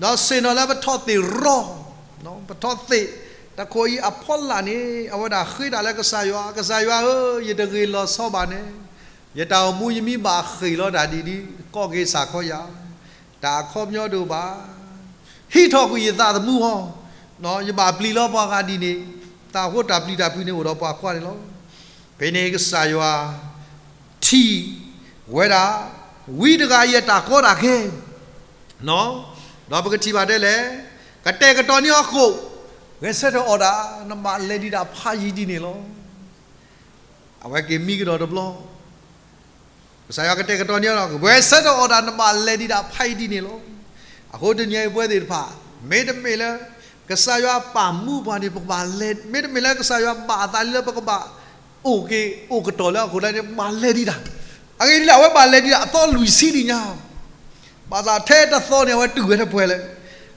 ဒီးဆ့ၣ်နီၤလၢပထီၣ်သ့ၣ်ရီ, ပထီၣ်သ့ၣ်တခိၣ်အံၤအဖီလာ်န့ၣ် အဝဲဒၣ်ဃ့တၢ်လၢကစၢ်ယွၤ, ကစၢ်ယွၤဧၢ, ယတဂ့ၤလီၤဆီဘၣ်န့ၣ်, ယတၢ်အိၣ်မူယမံဘၣ်ဃ့ၢ်လီၤတၢ်ဒ်ဒ် ကီၢ်က့ၤစၢ်ခီယၤ တၢ်အခီပညီတအိၣ်ဘၣ်. ဟံးထီၣ်ကွံာ်ယသးသမူဟီ, ယဘၣ်ပျံၤလီၤပှၤဂၤဒ်န့ၣ်, တၢ်ဃိတၢ်ပျံၤတၢ်ဖုးန့ၣ်အိၣ်ဒီးပှၤကွၢ်န့ၣ်လီၤ. ဖဲန့ၣ်ကစၢ်ယွၤထံၣ်ဝဲဒၣ် ဝံတဂၤအံၤအတၢ်ကီတၢ်ခဲ, ဒီးပကထံၣ်ဘၣ်တဲလဲၣ်, ကတဲာ်ကတီၤန့ၢ်အီၤဃိာ်, ဂဲၤဆၢထၢၣ်အီၤဒၣ် နဘၣ်လဲၤဒံးဒၣ်ဖးယံၤဒ်န့ၣ်လီၤ. အဝဲက့ၤမံကဒီးတဘျီ ကစၢ်ယွၤကတဲာ်ကတီၤန့ၢ်အီၤ, ဂဲၤဆၢထၢၣ်အီၤဒၣ် နဘၣ်လဲၤဒံးဒၣ်ဖးယံၤဒ်န့ၣ်လီၤ. အဃိတနံၤအံၤပဝဲသ့ၣ်တဖၣ် မ့တမ့ၢ်လၢ ကစၢ်ယွၤပာ်မူပှၤန့ၣ် ပကဘၣ်လဲၤ, မ့တမ့ၢ်လၢကစၢ်ယွၤဘၣ်အသးလံလၢပကဘၣ် အိၣ်က့ၤအိၣ်ကတီၢ်လၢအဃိသတးန့ၣ် ပဘၣ်လဲၤဒံးဒၣ်. အဂ့ၢ်ဒ်လဲၣ် အဝဲဘၣ်လဲၤဒံးဒၣ်အသီလွံၢ်ဆံဒံးညါ ဘၣ်ဆၣ်ထဲတသီန့ၣ် အဝဲတုၤဝဲတပှဲၤလၢၤ.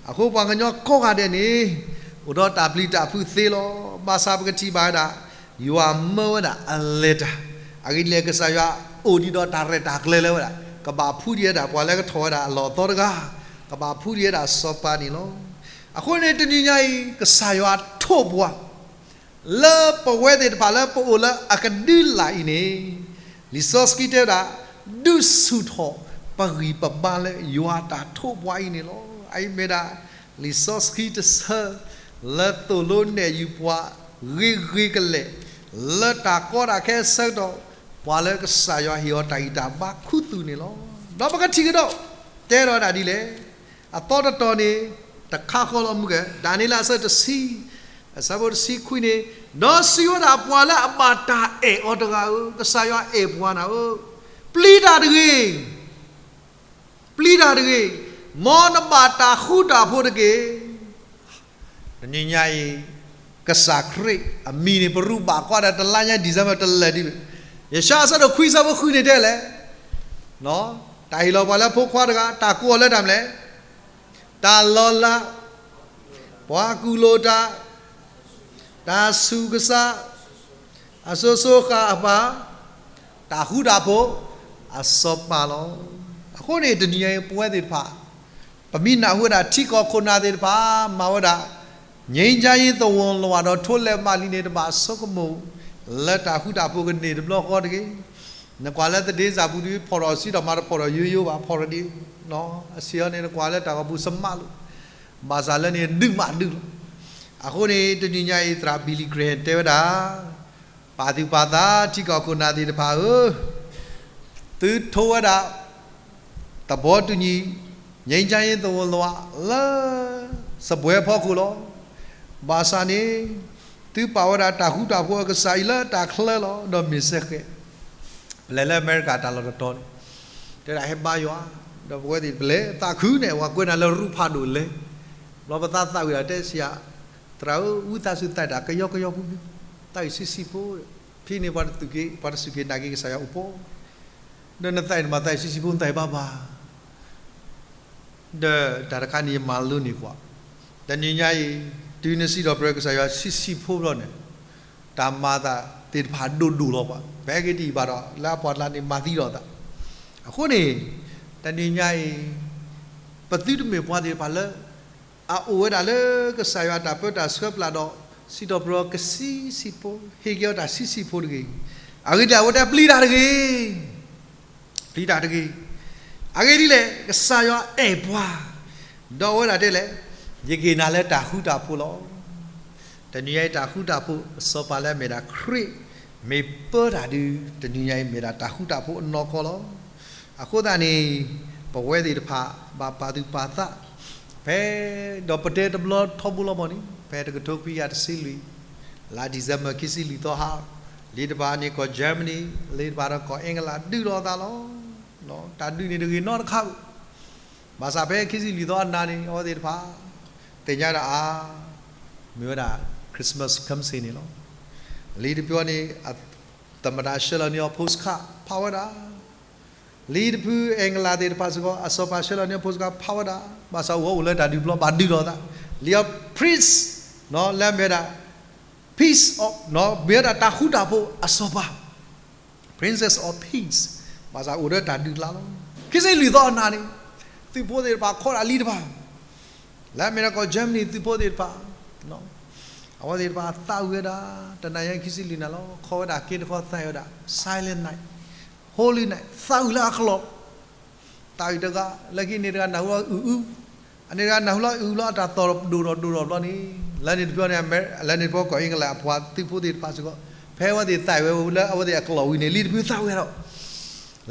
အဃိပှၤကညီကိးဂၤဒဲးန့ၣ် အိၣ်ဒီးတၢ်ပျံၤတၢ်ဖုးသ့လီၤ. ဘၣ်ဆၣ်ပကထံၣ်ဘၣ်ဝဲဒၣ် ယွၤမၢဝဲဒၣ်အလဲၤတၢ်. အဂ့ၢ်ဒ်လဲၣ် ကစၢ်ယွၤအိၣ်ဒံးဒီးတၢ်ရဲၣ်တၢ်ကျဲၤလၢဝဲဒၣ် ကဘၣ်ဖှူဒံးဝဲဒၣ်ပှၤလၢကထီၣ်ဝဲဒၣ်အလီၢ်အသီတဂၤ, ကဘၣ်ဖှူဒံးဝဲဒၣ်စီၤပၤန့ၣ်လီၤ. အဃိန့ၣ်တနံၤညါအံၤ ကစၢ်ယွၤထိးပှၤ လၢပဝဲသ့ၣ်တဖၣ်လၢပအိၣ်လၢအကဒုလာ်အံၤန့ၣ်, လံာ်စီဆှံတဲဝဲဒၣ်, ဒုးဆူၣ်ထီၣ်ပဂံၢ်ပဘါလၢယွၤတၢ်ထိးပှၤအံၤန့ၣ်လီၤ. အအံၤမ့ၢ်ဒၣ် လံာ်စီဆှံတဆၢ လၢသိၣ်လိနဲၣ်ယုာ်ပှၤဂ့ၤဂ့ၤကလဲာ် လၢတၢ်ကီတၢ်ခဲဆၢကတီၢ်, ပှၤလၢကစၢ်ယွၤဟ့ၣ်အီၤတၢ်ဂံၢ်တၢ်ဘါခူသူၣ်န့ၣ်လီၤ. ဒီးပကထံၣ်ကဒီး တဲဒီးဒၣ်ဒ်လဲၣ်. အသီတတီၤန့ၣ် တခါဃီလီၤမုၢ်ကဲ, ဒၣ်န့ၣ်လၢအဆၢတဆံ, အဆၢဖိတဆံခွံန့ၣ်, ဒီးစံးဝဲဒၣ်ပှၤလၢအဘၣ်တၢ်အဲၣ်အီၤတဂၤဧၢ, ကစၢ်ယွၤအဲၣ်ပှၤနၤဧၢ, ပျံၤတၢ်တဂ့ၤ, ပျံၤတၢ်တဂ့ၤ, မ်နဘၣ်တၢ်ဃူတၢ်ဖိးတက့ၢ်. တနံၤညါအံၤ ကစၢ်ခရံာ်အမံၤန့ၣ် ပရူးဘၣ်ကွၢ်ဒီးတလါညါ December တလၢာ်ဒ်, ယၡါယၤအဆၢဒိၣ်ခွံအဆၢဖိဃုန့ၣ်တဲလဲၣ်, တၢ်ဟ့ၣ်လီၤပှၤလၢအဖိခွါတဂၤ, တၢ်ကိးအီၤလၢတၢ်မနုၤလဲၣ်, တၢ်လီၤလး, ပှၤကူၣ်လိာ်တၢ်, တၢ်ဆူၣ်ကစၢ်, အစိၤစိၤဃၣ်ဃၣ်, တၢ်ဃူတၢ်ဖိး, အစီၤပၤလီၤ. အဃိန့ၣ် တနံၤညါအံၤပဝဲသ့ၣ်တဖၣ် ပမ့ၢ်နၢ်ဟူဝဲဒၣ်ထံကီၢ်ခိၣ်နၢ်သ့ၣ်တဖၣ် မၤဝဲဒၣ် ငြိမ်းချမ်းရေးသဝဏ်လွှာ ဒီးထိးလဲၢ်မၤလံန့ၣ် တဘၣ်ဆိကမိၣ် လၢတၢ်ဃူတၢ်ဖိးကန့ၢ်တဘျီဃီတဂ့ၤ. နကွၢ်လၢသဒ့စၢ်ပူၤဒ် ဖီၣ်ထီၣ်စံးထီၣ်မၤတဖီၣ်ထီၣ်ယိယိဘၣ်, ဖီၣ်ထီၣ်ဒ် အဆံးအီၤန့ၣ် နကွၢ်လၢတၢ်ဂီၤပူၤ စမးလိာ်, ဘၣ်ဆၣ်လၢန့ၣ်ဒုးမးဒုးလီၤ. အဃိန့ၣ် တနံၤညါအံၤ သရၣ် Billy Graham တဲဝဲဒၣ်, ပာ်သူၣ်ပာ်သးထံကီၢ်ခိၣ်နၢ်သ့ၣ်တဖၣ်ဧၢ, သုထိးဝဲဒၣ် သဘောတူညီ ငြိမ်းချမ်းရေးသဝဏ်လွှာ လၢစပွဲဖီခိၣ်လီၤ. ဘၣ်ဆၣ်န့ၣ် သုပာ်ဝဲဒၣ်တၢ်ဃူတၢ်ဖိးအကစၢ်အံၤလၢတၢ်ချၢလီၤ. ဒီးမ့ၢ်စ့ၢ်ကီး ပလဲၤလၢအမဲရကၤတၢ်လီၢ်တတီၤန့ၣ် တဲဒၣ်ဟဲဘါယွၤ, ဒီးပဝဲသ့ၣ်ပလဲၤသးခုန့ၣ် ပှၤကွဲးနၤလၢရူၢ်ဖးဒိၣ်လဲၤ, ဘျီပသးသးဝံၣ်ဒီးတဲစံးယၤ, သရၣ်ဧၢ, ဝံသးစူၤသးတၢ်ကယီကယီဖုဖု, သးအံၤဆံးဆံးဖိ, ဖဲန့ၣ်ပှၤတစူၢ်က့ၤနာ်က့ၤကစၢ်ယွၤအိၣ်ပီ, ဒီးနသးအံၤနမၤသးအံၤဆံးဆံးဖိ နသးအံၤဘၣ်ဘၣ် ဒီးတၢ်တခါန့ၣ်ယမၤလိန့ၢ်ကွၢ်, တနံၤညါအံၤ တုၤနစံးထီၣ်ပတြၢၤကစၢ်ယွၤဆံးဆံးဖိဘျီန့ၣ်, တၢ်မၤသးသ့ၣ်တဖၣ်ဒိၣ်ဒိၣ်လီၤပှၤ, ပဟဲက့ၤတယံာ်ဘၣ်ဒီး လၢအပှၤကျါန့ၣ် မၤသံဒီးသး, အဃိန့ၣ် တနံၤညါအံၤ ပသုတမ့ၢ်ပှၤသ့ၣ်တဖၣ်လၢ အအိၣ်ဝဲဒၣ်လၢကစၢ်ယွၤတၢ်ပၢတၢ်ဆှၢပျၢ်ဒီး စံးထီၣ်ပတြၢၤကဆံးဆံးဖိ, ဟ့ၣ်က့ၤအီၤတၢ်ဆံးဆံးဖိတဂ့ၤ, အဂ့ၢ်ဒ်အံၤ အဝဲတဲပျံၤတၢ်တဂ့ၤ ပျံၤတၢ်တဂ့ၤ, အဂ့ၢ်ဒ်လဲၣ်, ကစၢ်ယွၤအဲၣ်ပှၤ, ဒီးအဝဲဒၣ်တဲလဲၣ်, ယကဟ့ၣ်နၤလၢတၢ်ဃူတၢ်ဖိးလီၤ. တနံၤညါအံၤတၢ်ဃူတၢ်ဖိးအစီၤပၤလၢအမ့ၢ်ဒၣ်ခရံာ် မ့ၢ်ပၢတၢ်ဒုး, တနံၤညါအံၤမ့ၢ်ဒၣ်တၢ်ဃူတၢ်ဖိးအနီၢ်ကီၢ်လီၤ. အဃိသတးန့ၣ် ပဝဲသ့ၣ်တဖၣ် ဘၣ်ပာ်သူၣ်ပာ်သး ဖဲ ဒီးပတဲတဘျီထီဘိလီၤမးန့ၣ် ဖဲတကထိခွံကယၤတဆံလွံၢ် လါ December ခံဆံလွံၢ်သီဟါ, လံာ်တဖၣ်န့ၣ်ကီၢ် Germany, လံာ်တဖၣ်ဒီးကီၢ် England ဒုးလိာ်သးလီၤ. တၢ်ဒုးန့ၣ်တဂ့ၤနီတခါဘၣ်. ဘၣ်ဆၣ်ဖဲခံဆံလွံၢ်သီအနၤန့ၣ် အဝဲသ့ၣ်တဖၣ် သ့ၣ်ညါဒၣ်အါ မ့ၢ်ဝဲဒၣ် Christmas ခၢၣ်စ့ၢ်န့ၣ်လီၤ. လံာ်တဖၣ်န့ၣ် သမ္မတဆှၢလီၤန့ၢ်အီၤ postcard ဖးဝဲဒၣ် လံာ်တဖု England သ့ၣ်တဖၣ်စ့ၢ်ကီး အစီၤပၤဆှၢလီၤန့ၢ် postcard ဖးဝဲဒၣ်, ဘၣ်ဆၣ်အိၣ်ဝဲအိၣ်လၢတၢ်ဒုးပျီ ဘၣ်ဒုးလိာ်သး, လံာ်အီၤ Prince လၢအမ့ၢ်ဝဲဒၣ် Peace of မ့ၢ်ဝဲဒၣ်တၢ်ဃူတၢ်ဖိးအစီၤပၤ, Princess of Peace, ဘၣ်ဆၣ်အိၣ်ဒီးတၢ်ဒုးကျါလီၤ. ခံဆံလွံၢ်သီအနၤန့ၣ် သုးဖိသ့ၣ်တဖၣ်ခီဒၣ်လံတဖၣ် လၢအမ့ၢ်ဒၣ်ကီၢ် Germany သုးဖိသ့ၣ်တဖၣ် အဝဲသ့ၣ်တဖၣ်သးဝံၣ်ဝဲဒၣ် တနၤညါခံဆံလွံၢ်နၤလီၤ. ခီဝဲဒၣ်က့တခီသးဝံၣ်ဝဲဒၣ် Silent Night, Holy Night, သးဝံၣ်လၢအကျိၤ, သးဝံၣ်တဂၤ လၢခံန့ၣ်တဂၤနၢ်ဟူလီၤအုၣ်အုၣ်, အန့ၣ်တဂၤနၢ်ဟူလီၤအုၣ်လီၤအတၢ်သီၣ်ဒိၣ်ဒီးဒိၣ်ဒီးဘျီန့ၣ် လၢန့ၣ်တဖျီန့ၣ် လၢန့ၣ်တဖျီကီၢ် England အပှၤသုးဖိသ့ၣ်တဖၣ်စ့ၢ်ကီး ဖဲအဝဲသ့ၣ်သးဝံၣ်ဝဲလၢအဝဲသ့ၣ်အကျိၤဝံၤန့ၣ် လံာ်တဖုသးဝံၣ်ဒီး လၢ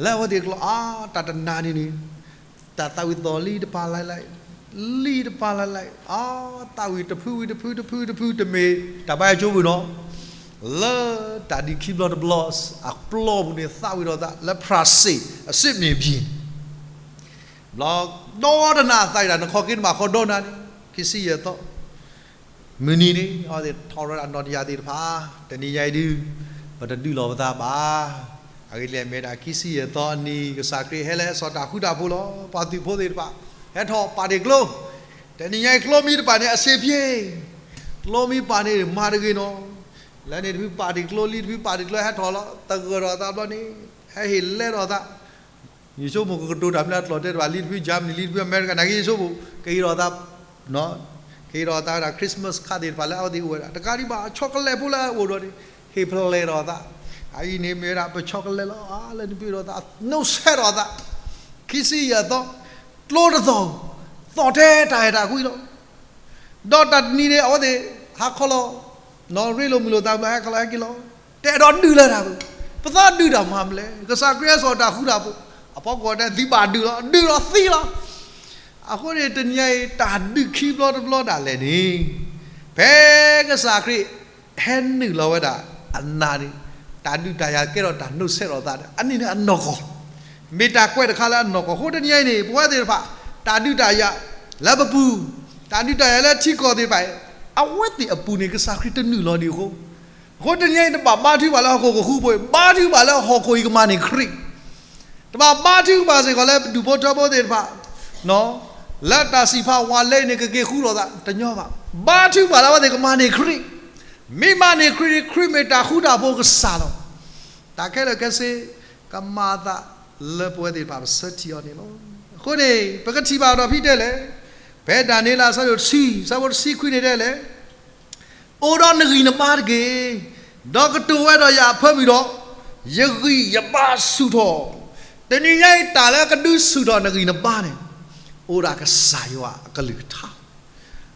အဝဲသ့ၣ်အကျိၤ အါ တၢ်တနၤန့ၣ်န့ၣ် တၢ်သးဝံၣ်သီၣ်လံတပၤလၢ်လၢ်, လံတပၤလၢ်လၢ်, အါ သးဝံၣ်တဖုဝံၤတဖုတဖုတဖု တမ့ၢ်တၢ်ဘါယွၤကၠိပူၤနီၤ, လၢတၢ်ဒုးခံဘျီတဘျီ အပျီပူၤန့ၣ် သးဝံၣ်ဒီးသး လၢဖရၣ်စ့ၣ် အစစ်မြေပြင် ဘျီ ဒီတနၤအသးဝံၣ်တၢ် နခီက့ၤတဘၣ်ဃီဒီနၤန့ၣ် ခံဆံယဲၢ်သီ မုၢ်နံၤန့ၣ် အဝဲသ့ၣ်ထီၣ်ရၢဒီးနီၣ်တယၢ်သ့ၣ်တဖၣ်, တနံၤညါအံၤဒုး ပတဒုးလိာ်ပသးဘၣ်. အဂ့ၢ်ဒ်လဲၣ် မ့ၢ်ဒၣ်ခံဆံယဲၢ်သီအနံၤ ကစၢ်ခရံာ်ဟဲလၢအစီၤတၢ်ဃူတၢ်ဖိးလီၤ. ပှၤသုးဖိသ့ၣ်တဖၣ် ဟဲထီၣ်ပာ်တ့ၢ်ကျိ, တနံၤညါအံၤ ကျိမ့ၢ်တပာ်န့ၣ် အစ့ဖျ့, ကျိမ့ၢ်ပာ်န့ၣ် မၤတဂ့ၤနီၤ, လၢန့ၣ်တဖုပာ်တ့ၢ်ကျိ လံတဖုပာ်တ့ၢ်ကျိ ဟဲထီၣ်လီၤ သဂၢၢ်ထီၣ်သးဘျီန့ၣ် ဟဲဟ့ၣ်လဲထီၣ်သး ယဆိကမိၣ်ကကတိၤတၢ်မနုၤအကျိာ်တဲတဘၣ် လံတဖု Germany လံတဖု America နာ်က့ ယဆိကမိၣ် ကဟ့ၣ်ထီၣ်သး ဟ့ၣ်ထီၣ်သးဝဲဒၣ် Christmas card သ့ၣ်တဖၣ်လၢအဝဲသ့ၣ်အိၣ်ဝဲဒၣ် တကးဒံးဘၣ် chocolate ဖိလၢအအိၣ်ဒီးန့ၣ် ဟ့ၣ်ဖျဲၣ်ထီၣ်သး, အအံၤန့ၣ်မ့ၢ်ဝဲဒၣ် ပ chocolate လီၤ လၢနပှ့ၤထီၣ်သး အနိးဆဲးထီၣ်သး, ခံဆံယဲၢ်သီ, ကျိတသီၣ်, သီၣ်ထဲတၢ်အဲၣ်တၢ်ကွံလီၤ. ဒီးတၢ်တနံၤန့ၣ် အဝဲသ့ၣ်ဟးခီလီၤ, နီၢ်ရ့လိာ်မုာ်လိာ်သးဘျီ ဟဲခီလီၤဟဲက့ၤလီၤ, တအဲၣ်ဒိးဒုးလၢၤတၢ်ဘၣ်. ပသးဒုးတၢ်မၤမနုၤလဲၣ်. ကစၢ်ခရံာ်ဟဲစိာ်တၢ်ဃူတၢ်ဖိး, အဖီခိၣ်တဲသုဘၣ်ဒုးလီၤ, ဒုးလီၤသံလီၤ. အဃိန့ၣ် တနံၤအံၤ တၢ်ဒုးခံဘျီတဘျီဒၣ်လဲာ်န့ၣ်, ဖဲကစၢ်ခရံာ်ဟဲနုာ်လီၤဝဲဒၣ်အနၤန့ၣ်, တၢ်ဒုးတၢ်ယၤကဲထီၣ်တၢ်နိးဆဲးထီၣ်သးဒီး အန့ၣ်န့ၣ်အနီၢ်ကီၢ်, မ့ၢ်တၢ်ကွဲးတခါလၢအနီၢ်ကီၢ်. အဃိတနံၤအံၤန့ၣ် ပဝဲသ့ၣ်တဖၣ် တၢ်ဒုးတၢ်ယၤလၢပပူၤ, တၢ်ဒုးတၢ်ယၤလၢထံကီၢ်သ့ၣ်တဖၣ်အံၤ, အဝဲသ့ၣ်အပူၤန့ၣ် ကစၢ်ခရံာ်တနုာ်လီၤဒံးအဃိ, အဃိတနံၤအံၤ တဘၣ်ဘါထုကဖၣ်လၢဟီၣ်ခိၣ်ကဃူဖိ, ဘါထုကဖၣ်လၢဟီၣ်ခိၣ်အံၤကမၤန့ၢ်ခရံာ် တဘၣ်ဘါထုကဖၣ်စ့ၢ်ကီးလၢပဒူၣ်ဖိထၢဖိသ့ၣ်တဖၣ်, လၢတၢ်စံးဖးဝးလဲအံၤန့ၣ် ကက့ၤဃူလိာ်သးတညီဘၣ်. ဘါထုကဖၣ်လၢအဝဲသ့ၣ်ကမၤန့ၢ်ခရံာ်, မ့ၢ်မၤန့ၢ်ခရံာ်န့ၣ် ခရံာ်မ့ၢ်တၢ်ဃူတၢ်ဖိးကစၢ်လီၤ. တၢ်ခဲလၢာ်ခဲဆ့ ကမၤအသးလၢပဝဲသ့ၣ်တဖၣ်ပဆၢထံၣ်အီၤန့ၣ်လီၤ. အဃိန့ၣ် ပကထံၣ်ဘၣ်ဒီးဖဲတဲလဲၣ်, ဖဲဒၤနံးယ့လးအဆၢဒိၣ်တဆံ အဆၢဖိတဆံခွံန့ၣ်တဲလဲၣ် အိၣ်ဒီးနဂံၢ်နဘါတက့ၢ်, ဒီးကတိၤဝဲဒီးယၤအဖၢမုၢ်ဒီး, ယဂံၢ်ယဘါဆူၣ်ထီၣ်, တနံၤညါအံၤတၢ်လၢကဒုးဆူၣ်ထီၣ်နဂံၢ်နဘါန့ၣ်, အိၣ်ဒၣ်ကစၢ်ယွၤအကလုၢ်ကထါ,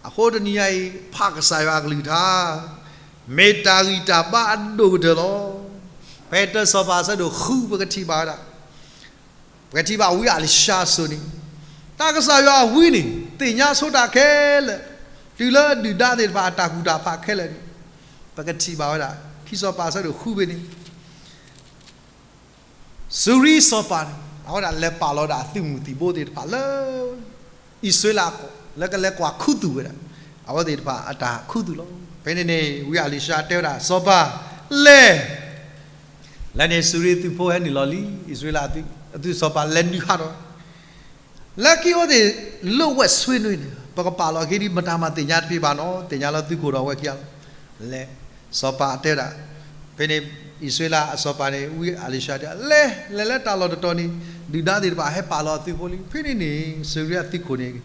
အဃိတနံၤညါအံၤ ဖးကစၢ်ယွၤအကလုၢ်ကထါ, မ့ၢ်တၢ်ဂံၢ်တၢ်ဘါအဒိၣ်ကတၢၢ်လီၤ. ဖဲတၢစီၤပၤအဆၢဒိၣ်ဃု ပကထံၣ်ဘၣ်ဝဲဒၣ် ပကထံၣ်ဘၣ်ဝံအလံၤၡါအစိၤန့ၣ်, တၢ်ကစၢ်ယွၤအဝံန့ၣ် သ့ၣ်ညါဆိတၢ်ခဲလၢာ်, တုၤလၢဒုၣ်ဒါသ့ၣ်တဖၣ်အတၢ်ကူၣ်တၢ်ဖးခဲလၢာ်န့ၣ်, ပကထံၣ်ဘၣ်ဝဲဒၣ် ခံစီၤပၤအဆၢဒိၣ်ဃုဖဲန့ၣ် စူၤရံစီၤပၤန့ၣ် အဝဲဒၣ်လဲၤပာ်လီၤဒၣ်အသုးမုၢ်သံၣ်ဘိသ့ၣ်တဖၣ်လၢ အံၣ်စရ့လးအကီၢ် လၢကလဲၤကွၢ်ခူသူၣ်ဝဲဒၣ် အဝဲသ့ၣ်တဖၣ်အတၢ်ခူသူၣ်လီၤ. ဖဲန့ၣ်န့ၣ် ဝံအလံၤၡါတဲဝဲဒၣ် စီၤပၤ လဲၤ လၢန့ၣ်စူၤရံသုးဖိဟဲနုာ်လီၤလံ, အံၣ်စရ့လးအသုး အသုးစီၤပၤလဲၤနုာ်ဟးထီၣ် လၢခံအဝဲသ့ၣ်လိာ်ဝဲၢ်ဆွ့နွံန့ၣ် ပကပာ်လီၤက့ၤဒ်မတၤမၤသ့ၣ်ညါတဖၣ်ဘၣ်နီၤ, သ့ၣ်ညါလၢသုးခိၣ်ဒီးအဝဲခံဂၤလီၤ. လဲၤ စီၤပၤတဲဝဲဒၣ်, ဖဲန့ၣ် အံၣ်စရ့လးအစီၤပၤန့ၣ် ဝံအလံၤၡါတဲ လဲၤ လဲၤလၢတၢ်လီၢ်တတီၤန့ၣ် ဒုၣ်ဒါသ့ၣ်တဖၣ်ဟဲပာ်လီၤအသုးဖိလံ. ဖဲန့ၣ်န့ၣ် စူၤရံအသုးခိၣ်န့ၣ်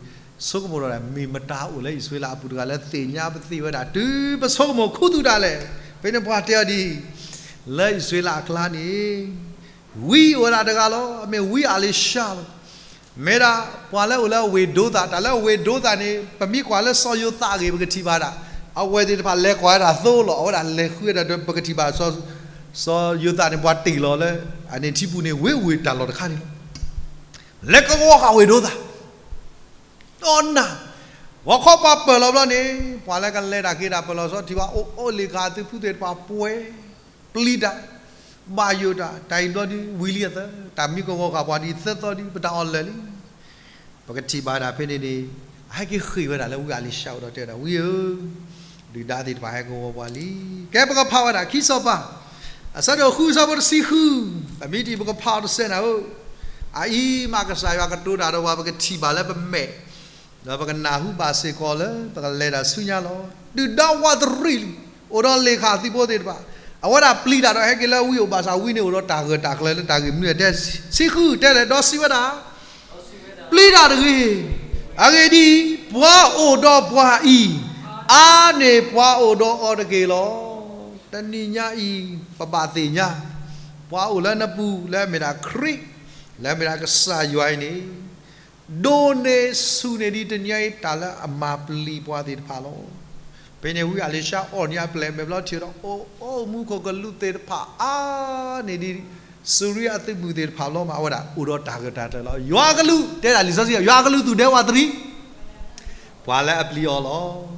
ဆိကမိၣ်ဒီး မ့ၢ်မတၤအိၣ်လၢအံၣ်စရ့လးအပူၤတဂၤလၢသ့ၣ်ညါပသ့ၣ်ဝဲဒၣ် တုၤပဆိကမိၣ်ခူသူၣ်ဒၣ်လဲာ်. ဖဲန့ၣ်ပှၤတဲအီၤဒ်အံၤ, လၢအံၣ်စရ့လးအကျါန့ၣ် ဝံအိၣ်ဝဲဒၣ်တဂၤလီၤ. အမ့ၢ်ဝံအလံၤၡါလီၤ. မ့ၢ်ဒၣ်ပှၤလၢအိၣ်လၢအဝ့ၢ်ဒိသး, တၢ်လၢအဝ့ၢ်ဒိသးန့ၣ် ပမ့ၢ်ကွၢ်လၢစီၤယိၤသးအဂ့ၢ် ပကထံၣ်ဘၣ်ဒၣ် အဝဲသ့ၣ်တဖၣ်လဲၤကွၢ်ဝဲဒၣ်သိလီၤ. အဝဲဒၣ်လဲၤဃုဝဲဒၣ်ဒီး ပကထံၣ်ဘၣ် စီၤယိၤသးန့ၣ် ပှၤတ့ၢ်လီၤလၢ အန့ၣ်ထံပူၤန့ၣ် ဝ့ၢ်ဝ့ၢ်တၢ်လီၢ်တခါန့ၣ်လီၤ. လဲၤကဝီၤဃာ်ဝ့ၢ်ဒိသး ဒီးနၤ ဂီၤခီပှၤပၢၢ်လီၤဘျီန့ၣ် ပှၤလၢကလဲၤတၢ်က့ၤတၢ်ပၢၢ်လီၤဆီထံၣ်ဘၣ် အိၣ်အိၣ်လ့ၣ်ခၣ်သုးဖိသ့ၣ်တဖၣ်ပှဲၤ ပျံၤတၢ် ဘၣ်ယိၣ်တၢ် တၢ်အံၤဘျီဒ်ဝံၤလံအသး တၢ်မံကဝီၤဃာ်ပှၤဒ်သၢသီဒ် ပတၢ်အီၣ်လၢာ်လံ. ပကထံၣ်ဘၣ်ဝဲဒၣ်ဖဲန့ၣ်န့ၣ် အဟဲက့ၤဃ့ၢ်ဝဲဒၣ်လၢဝံအလံၤၡါအအိၣ်ဒီးတဲဝဲဒၣ် ဝံဧၢ ဒုၣ်ဒါသ့ၣ်တဖၣ်ဟဲကဝီၤပှၤလံ. ကဲပကဖးဝဲဒၣ် ခံစီၤပၤ အဆၢဒိၣ်ဃု အဆၢဖိတဆံဃု, အမံၤတံၢ်ပကဖးအီၤတစဲးနၤဧၢ, အအံၤမ့ၢ်ကစၢ်ယွၤကတိၤတၢ်ဒီးပှၤ ပကထံၣ်ဘၣ်လၢပမဲာ် ဒီးပကနၢ်ဟူဘၣ်စ့ၢ်ကီးလၢ ပကလဲၤတၢ်ဆူညါလီၤ. ဒုၣ်ဒါဝးတရံးလံ, အိၣ်ဒီးလ့ၣ်ခၣ်သုးဖိသ့ၣ်တဖၣ်, အဝဲဒၣ်ပျံၤတၢ်ဒီးဟဲက့ၤလၢဝံအိၣ်ဘၣ်ဆၣ် ဝံန့ၣ်အိၣ်ဒီးတၢ်ဂၢၢ်တၢ်ကျၢၤလၢတၢ်ဂ့ၢ်မနုၤလဲၣ်တဲ, ဆံဃုတဲလဲၣ် ဒီးစံးဝဲဒၣ် ပျံၤတၢ်တဂ့ၤ, အဂ့ၢ်ဒ်အံၤ, ပှၤအိၣ်ဒီးပှၤအံၤ, အါန့ၢ်ပှၤအိၣ်ဒီးအီၤတက့ၢ်လီၤ. တနံၤညါအံၤ ပဘၣ်သ့ၣ်ညါ, ပှၤအိၣ်လၢနပူၤ လၢအမ့ၢ်ဒၣ်ခရံာ်, လၢအမ့ၢ်ဒၣ်ကစၢ်ယွၤအံၤန့ၣ် ဒိၣ်န့ၢ်ဆူၣ်န့ၢ်ဒံးတနံၤညါအံၤ တၢ်လၢအမၤပျံၤပှၤသ့ၣ်တဖၣ်လီၤ. ဖဲန့ၣ်ဝံအလံၤၡါအီၣ်န့ၢ်အပျဲၢ်အမဲာ်ဘျီထံၣ်ဒီး အိၣ်အိၣ်မူခိၣ်ကလူးသ့ၣ်တဖၣ်အါန့ၢ်ဒံး စူၤရံအသုးမုၢ်သ့ၣ်တဖၣ်လီၤမး အဝဲဒၣ်အိၣ်ဒီးတၢ်ဂၢၢ်တၢ်ကျၢၤလီၤ. ယွၤအကလူး တဲဒၣ်လံာ်စီဆှံ ယွၤအကလူးသူၣ်ဒဲဝးတရံး ပှၤလၢအပျံၤအီၤလီၤ.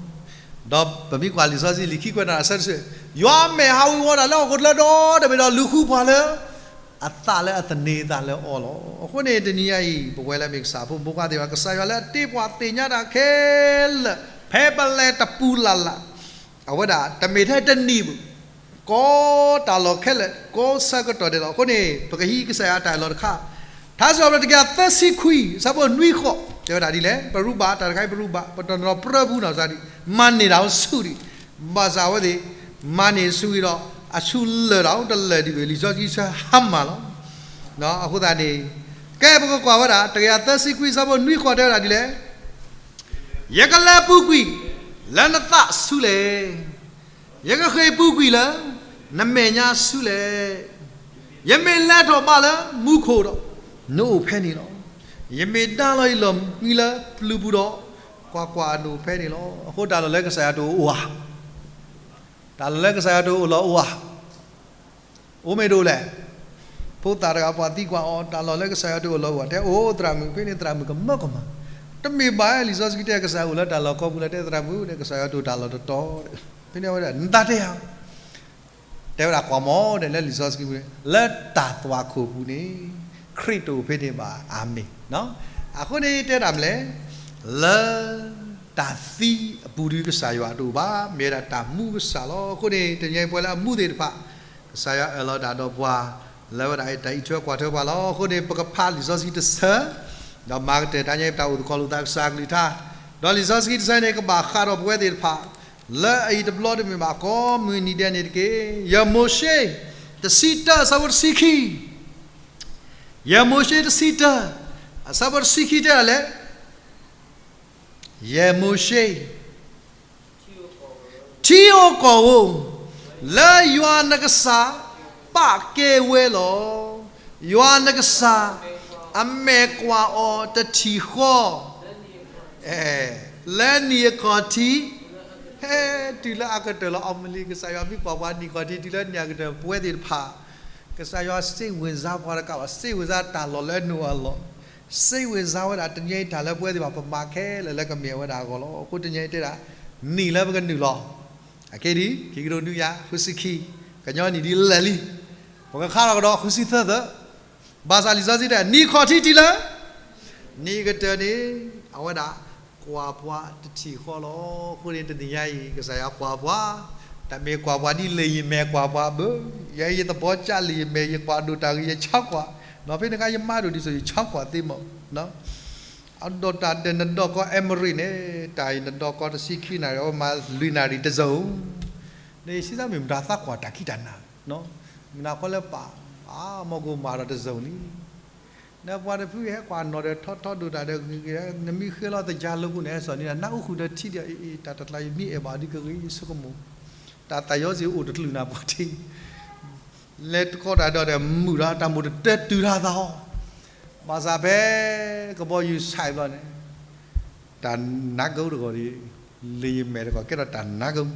ဒီးပမ့ၢ်ကွၢ်လံာ်စီဆှံလံာ်ခံကွဲးနီၣ်တၢ်အဆၢတဆၢ, ယွၤအမဲာ်ဟးဝ့ၤဝီၤတၢ်လၢဟီၣ်ခိၣ်ချၢဒီတဘ့ၣ်ဒီးလူၤဃုပှၤလၢ အသးလၢအသန့ၤအသးလၢအီၤလီၤ. အဃိန့ၣ် တနံၤညါအံၤ ပဝဲလၢအမ့ၢ်ကစၢ်ဖိမုၣ်ဖိခွါသ့ၣ်တဖၣ် ကစၢ်ယွၤလၢအတ့ပှၤသ့ၣ်ညါတၢ်ခဲလၢာ် ဖဲပလဲၤတပူၤလၢ်လၢ် အဝဲဒၣ်တမ့ၢ်ထဲတနံၤဘၣ် ကိးတၢ်လီၢ်ခဲလၢာ် ကိးဆၢကတီၢ်ဒဲးလီၤ. အဃိန့ၣ် ပကဟံးကစၢ်ယွၤအတၢ်အၢၣ်လီၤတခါ, ထါစံးပတြၢၤတကယၤသၢဆံခွံ အဆၢဖိနွံဃိး တဲဝဲဒၣ်ဒ်လဲၣ်, ပရူးဘၣ်တၢ်တခါအံၤ ပရူးဘၣ် ပတနီၤပြၢပူၤနီၢ်စၢ်ဒံး မၤန့ၢ်တၢ်အိၣ်ဆူၣ်ဒံး, ဘၣ်ဆၣ်အဝဲသ့ၣ် မၤန့ၢ်ဆူၣ်ဂံၢ်ဒီး အဆူၣ်လၢာ်တၢ်အိၣ်တလၢာ်ဒံးဘၣ် လံာ်စီဆှံဆၢဟါမၢ်လီၤ. အဃိသတးန့ၣ် ကဲပကကွၢ်ဝဲဒၣ် တကယၤသၢဆံခွံ အဆၢဖိနွံဃိး တဲဝဲဒၣ်ဒ်လဲၣ် ယကလဲၤပူၤကွံာ် လၢနသးဆူလဲၣ်. ယကဃ့ၢ်ပူၤကွံာ်လၢနမဲာ်ညါဆူလဲၣ်. ယမ့ၢ်လဲၤထီၣ်ဘၣ်လၢမူခိၣ်ဒီး, နအိၣ်ဖဲန့ၣ်လီၤ. ယမ့ၢ်ဒါလီၤယလီၢ်မံလၢပျုၤပူၤဒီး, ကွၢ်ကွၢ်, နအိၣ်ဖဲန့ၣ်လီၤ. အဃိတၢ်လီၢ်လၢကစၢ်ယွၤတအိၣ်အိၣ်ဧါ. တၢ်လီၢ်လၢကစၢ်ယွၤတအိၣ်လီၤအိၣ်ဧါ. အိၣ်မ့ၢ်တအိၣ်လဲၣ်. ဖိသၣ်တဂၤပှၤသံကွၢ်အီၤ တၢ်လီၢ်လၢကစၢ်ယွၤတအိၣ်လီၤအိၣ်ဧါ, တဲအိၣ်သရၣ်မုၣ်, ဖဲန့ၣ်သရၣ်မုၣ်ကမၢကမၣ်. တမ့ၢ်ဘၣ်, လံာ်စီဆှံတဲကစၢ်အိၣ်လၢတၢ်လီၢ်ကိးပူၤလၢ တဲသရၣ်မုၣ်န့ၣ် ကစၢ်ယွၤတအိၣ်တၢ်လီၢ်တတီၤ, ဖဲန့ၣ်အဝဲဒၣ်နသးတဲဧါ. တဲဝဲဒၣ်ကွၢ်မီၤဒီး လၢလံာ်စီဆှံပူၤန့ၣ် လၢတၢ်သွၣ်ခိၣ်ပူၤန့ၣ် ခရံာ်တအိၣ်ဖဲန့ၣ်ဘၣ်. အၤမ့ၣ်. အဃိန့ၣ်တဲဒၣ်မနုၤလဲၣ်. လၢတၢ်သံအပူၤဒီး ကစၢ်ယွၤတအိၣ်ဘၣ်, မ့ၢ်ဝဲဒၣ်တၢ်မူကစၢ်လီၤ. အဃိန့ၣ် တနံၤအံၤပဝဲလၢအမူသ့ၣ်တဖၣ်, ကစၢ်ယွၤအၢၣ်လီၤတၢ်ဒီးပှၤ လၢဝဲဒၣ်တၢ်အံးထွဲကွၢ်ထွဲပှၤလီၤ. အဃိန့ၣ် ပကဖးလံာ်စီဆှံတဆၢ, ဒီးမၤကတၢၢ်တနံၤအံၤ ပတၢ်အိၣ်သကိးလိာ်သးကစၢ်အကလုၢ်ကထါ, ဒီးလံာ်စီဆှံတဆၢန့ၣ် ကဘၣ်ဃးဒီးပဝဲသ့ၣ်တဖၣ် လၢအအံၤတဘျီတမ့ၢ်ဘၣ် ကိးမုၢ်နံၤဒဲးန့ၣ်တက့ၢ်. ယဲၢ်မိၤၡ့ တဆံတၢ အဆၢဖိတဆံခံ, ယဲၢ်မိၤၡ့ တဆံတၢ အဆၢဖိတဆံခံ တဲဒၣ်လဲၣ်. ယဲၢ်မိၤၡ့ ထံဧိၤကီၢ်ဧိၤ, လၢယွၤနကစၢ်ပာ်ကဲဝဲလီၤ. ယွၤနကစၢ်အမဲာ်ကွၢ်အီၤတထံၣ်ဃီ, လၢနံၣ်အခီၣ်ထံး, ဟဲတုၤလၢအကတၢၢ်လီၤ. အီမလံၤ, ကစၢ်ယွၤမ့ၢ်ကွၢ်ပှၤနံၣ်ခီၣ်ထံးတုၤလၢနံၣ်အကတၢၢ် ပဝဲသ့ၣ်တဖၣ် ကစၢ်ယွၤစ့ဝံၤစါပှၤတကးဘၣ်, စ့ဝံၤစါတၢ်လီၢ်လၢနအိၣ်အလီၢ်, စ့ဝံၤစါဝဲဒၣ်တနံၤအံၤတၢ်လၢပဝဲသ့ၣ်တဖၣ် ပမၤခဲလၢာ်လၢကမ့ၢ်ဝဲဒၣ်အဂီၢ်လီၤ. အဃိတနံၤအံၤတဲဒၣ် နံၣ်လၢပကနုာ်လီၤ, အခဲဒ် ခံကထိနွံကယၤဃုဆံခံ, ကညီနံၣ်ဒ်လဲၣ်လံ, ပကခါလီၤကဒီးဃုဆံသၢသၢ, ဘၣ်ဆၣ်လံာ်စီဆှံတဲ နံၣ်ခီၣ်ထံးတုၤလၢ နံၣ်အကတၢၢ်န့ၣ် အဝဲဒၣ်ကွၢ်ပှၤတထံၣ်ဃီလီၤ. အဃိန့ၣ်တနံၤညါအံၤ ကစၢ်ယွၤကွၢ်ပှၤ, တၢ်မ့ၢ်ကွၢ်ပှၤဒ်လံာ်ယမဲာ်ကွၢ်ပှၤဘၣ်, ယဲယသဘီကၠၢ်လံာ်ယမဲာ် ယကွၢ်ဒိၣ်တၢ်ဂ့ၤ ယဆါကွၢ်, ဒီးဖဲန့ၣ်အခါ ယမါဒိၣ်ဒ်သိး ယဆါကွၢ်သ့မး, အဒီးတၢ်ဒဲးနဒီကီ Emory န့ၣ် တၢ်အံၤနဒီကီတဆံခံနၣ်ရံၣ် အဝဲမၤလွံၢ်နၣ်ရံၣ်တစိၤ, န့ၣ်စံးသးမ့ၢ်မတၤသးကွၢ်တၢ်ခံးတၢ်နၤ, မနၤခီလၢပာ်, အါ မ့ၢ်ကမၤဒီးတစိၤန့ၣ် နပှၤတဖုဟဲကွၢ်နီၣ်ဒီးထီထီဒိၣ်တၢ်ဒီးဂ့ၤဂ့ၤ, နမ့ၢ်ဃ့လီၤသယၤလိာ်ပူၤန့ၣ် ဟဲစိာ်န့ၣ် နၢ်အိၣ်ဃုာ်ဒီးထံဒီး အ့ၣ် တၢ်တကျါ ယမ့ၢ်အဲၣ်ဘၣ်ဒ်ကဂ့ၤဆိကမိၣ်, တၢ်သးယီၤစ့ၢ်အိၣ်တကလုာ်နၤပှၤထံ, လဲၤတကီတၢ်ဒီးဒီးမုာ်ဒီးတၢ်မိၣ်တတဲတုၤတၢ်သးအီၤ, ဘၣ်ဆၣ်ဖဲကဘီယူၤဆဲးဘျီန့ၣ် တၢ်နါကၢတဂီၤဒီး လံာ်ယမဲာ်တဂီၤ ကဲထီၣ်တၢ်နါကၢ,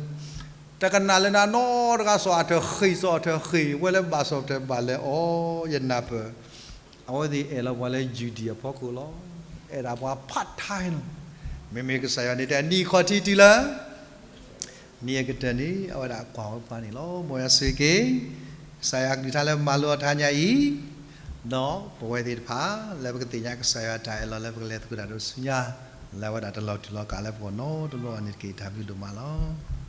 တကနၣ်လၢနၤနီတဂၤ စီၤအၤထၢၣ်ဃ့ၢ်စီၤအၤထၢၣ်ဃ့ၢ် ဝဲလၢဘၣ်စီၤအၤထၢၣ်ဘၣ်လဲၤအီၤ ယနၢ်ပၢၢ်, အဝဲသ့ၣ်အဲၣ်လီၤပှၤလၢယူဒံၣ်အဖီခိၣ်လီၤ. အဲၣ်ဒၣ်ပှၤဖးထါလီၤ. မ့မ့ၢ်ကစၢ်ယွၤန့ၣ်တဲ နံၣ်ခီၣ်ထံးတုၤလၢ နံၣ်အကတၢၢ်န့ၣ် အဝဲဒၣ်ကွၢ်ဝဲပှၤန့ၣ်လီၤ. မ်ယွၤဆိၣ်ဂ့ၤက့ၤ ကစၢ်ယွၤအကလုၢ်ကထါလၢမၤလိအီၤတဟါညါအံၤ, ဒီးပဝဲသ့ၣ်တဖၣ် လၢပကသ့ၣ်ညါကစၢ်ယွၤတၢ်အၢၣ်လီၤ လၢပကလဲၤသကိးတၢ်ဒီးဆူညါ, လၢအဝဲဒၣ်တလီၤတူာ်လီၤကာ်လၢပဂီၢ်နီတဘျီဘၣ်န့ၣ်တက့ၢ်. တၢ်ဘျုးဒိၣ်မးလီၤ.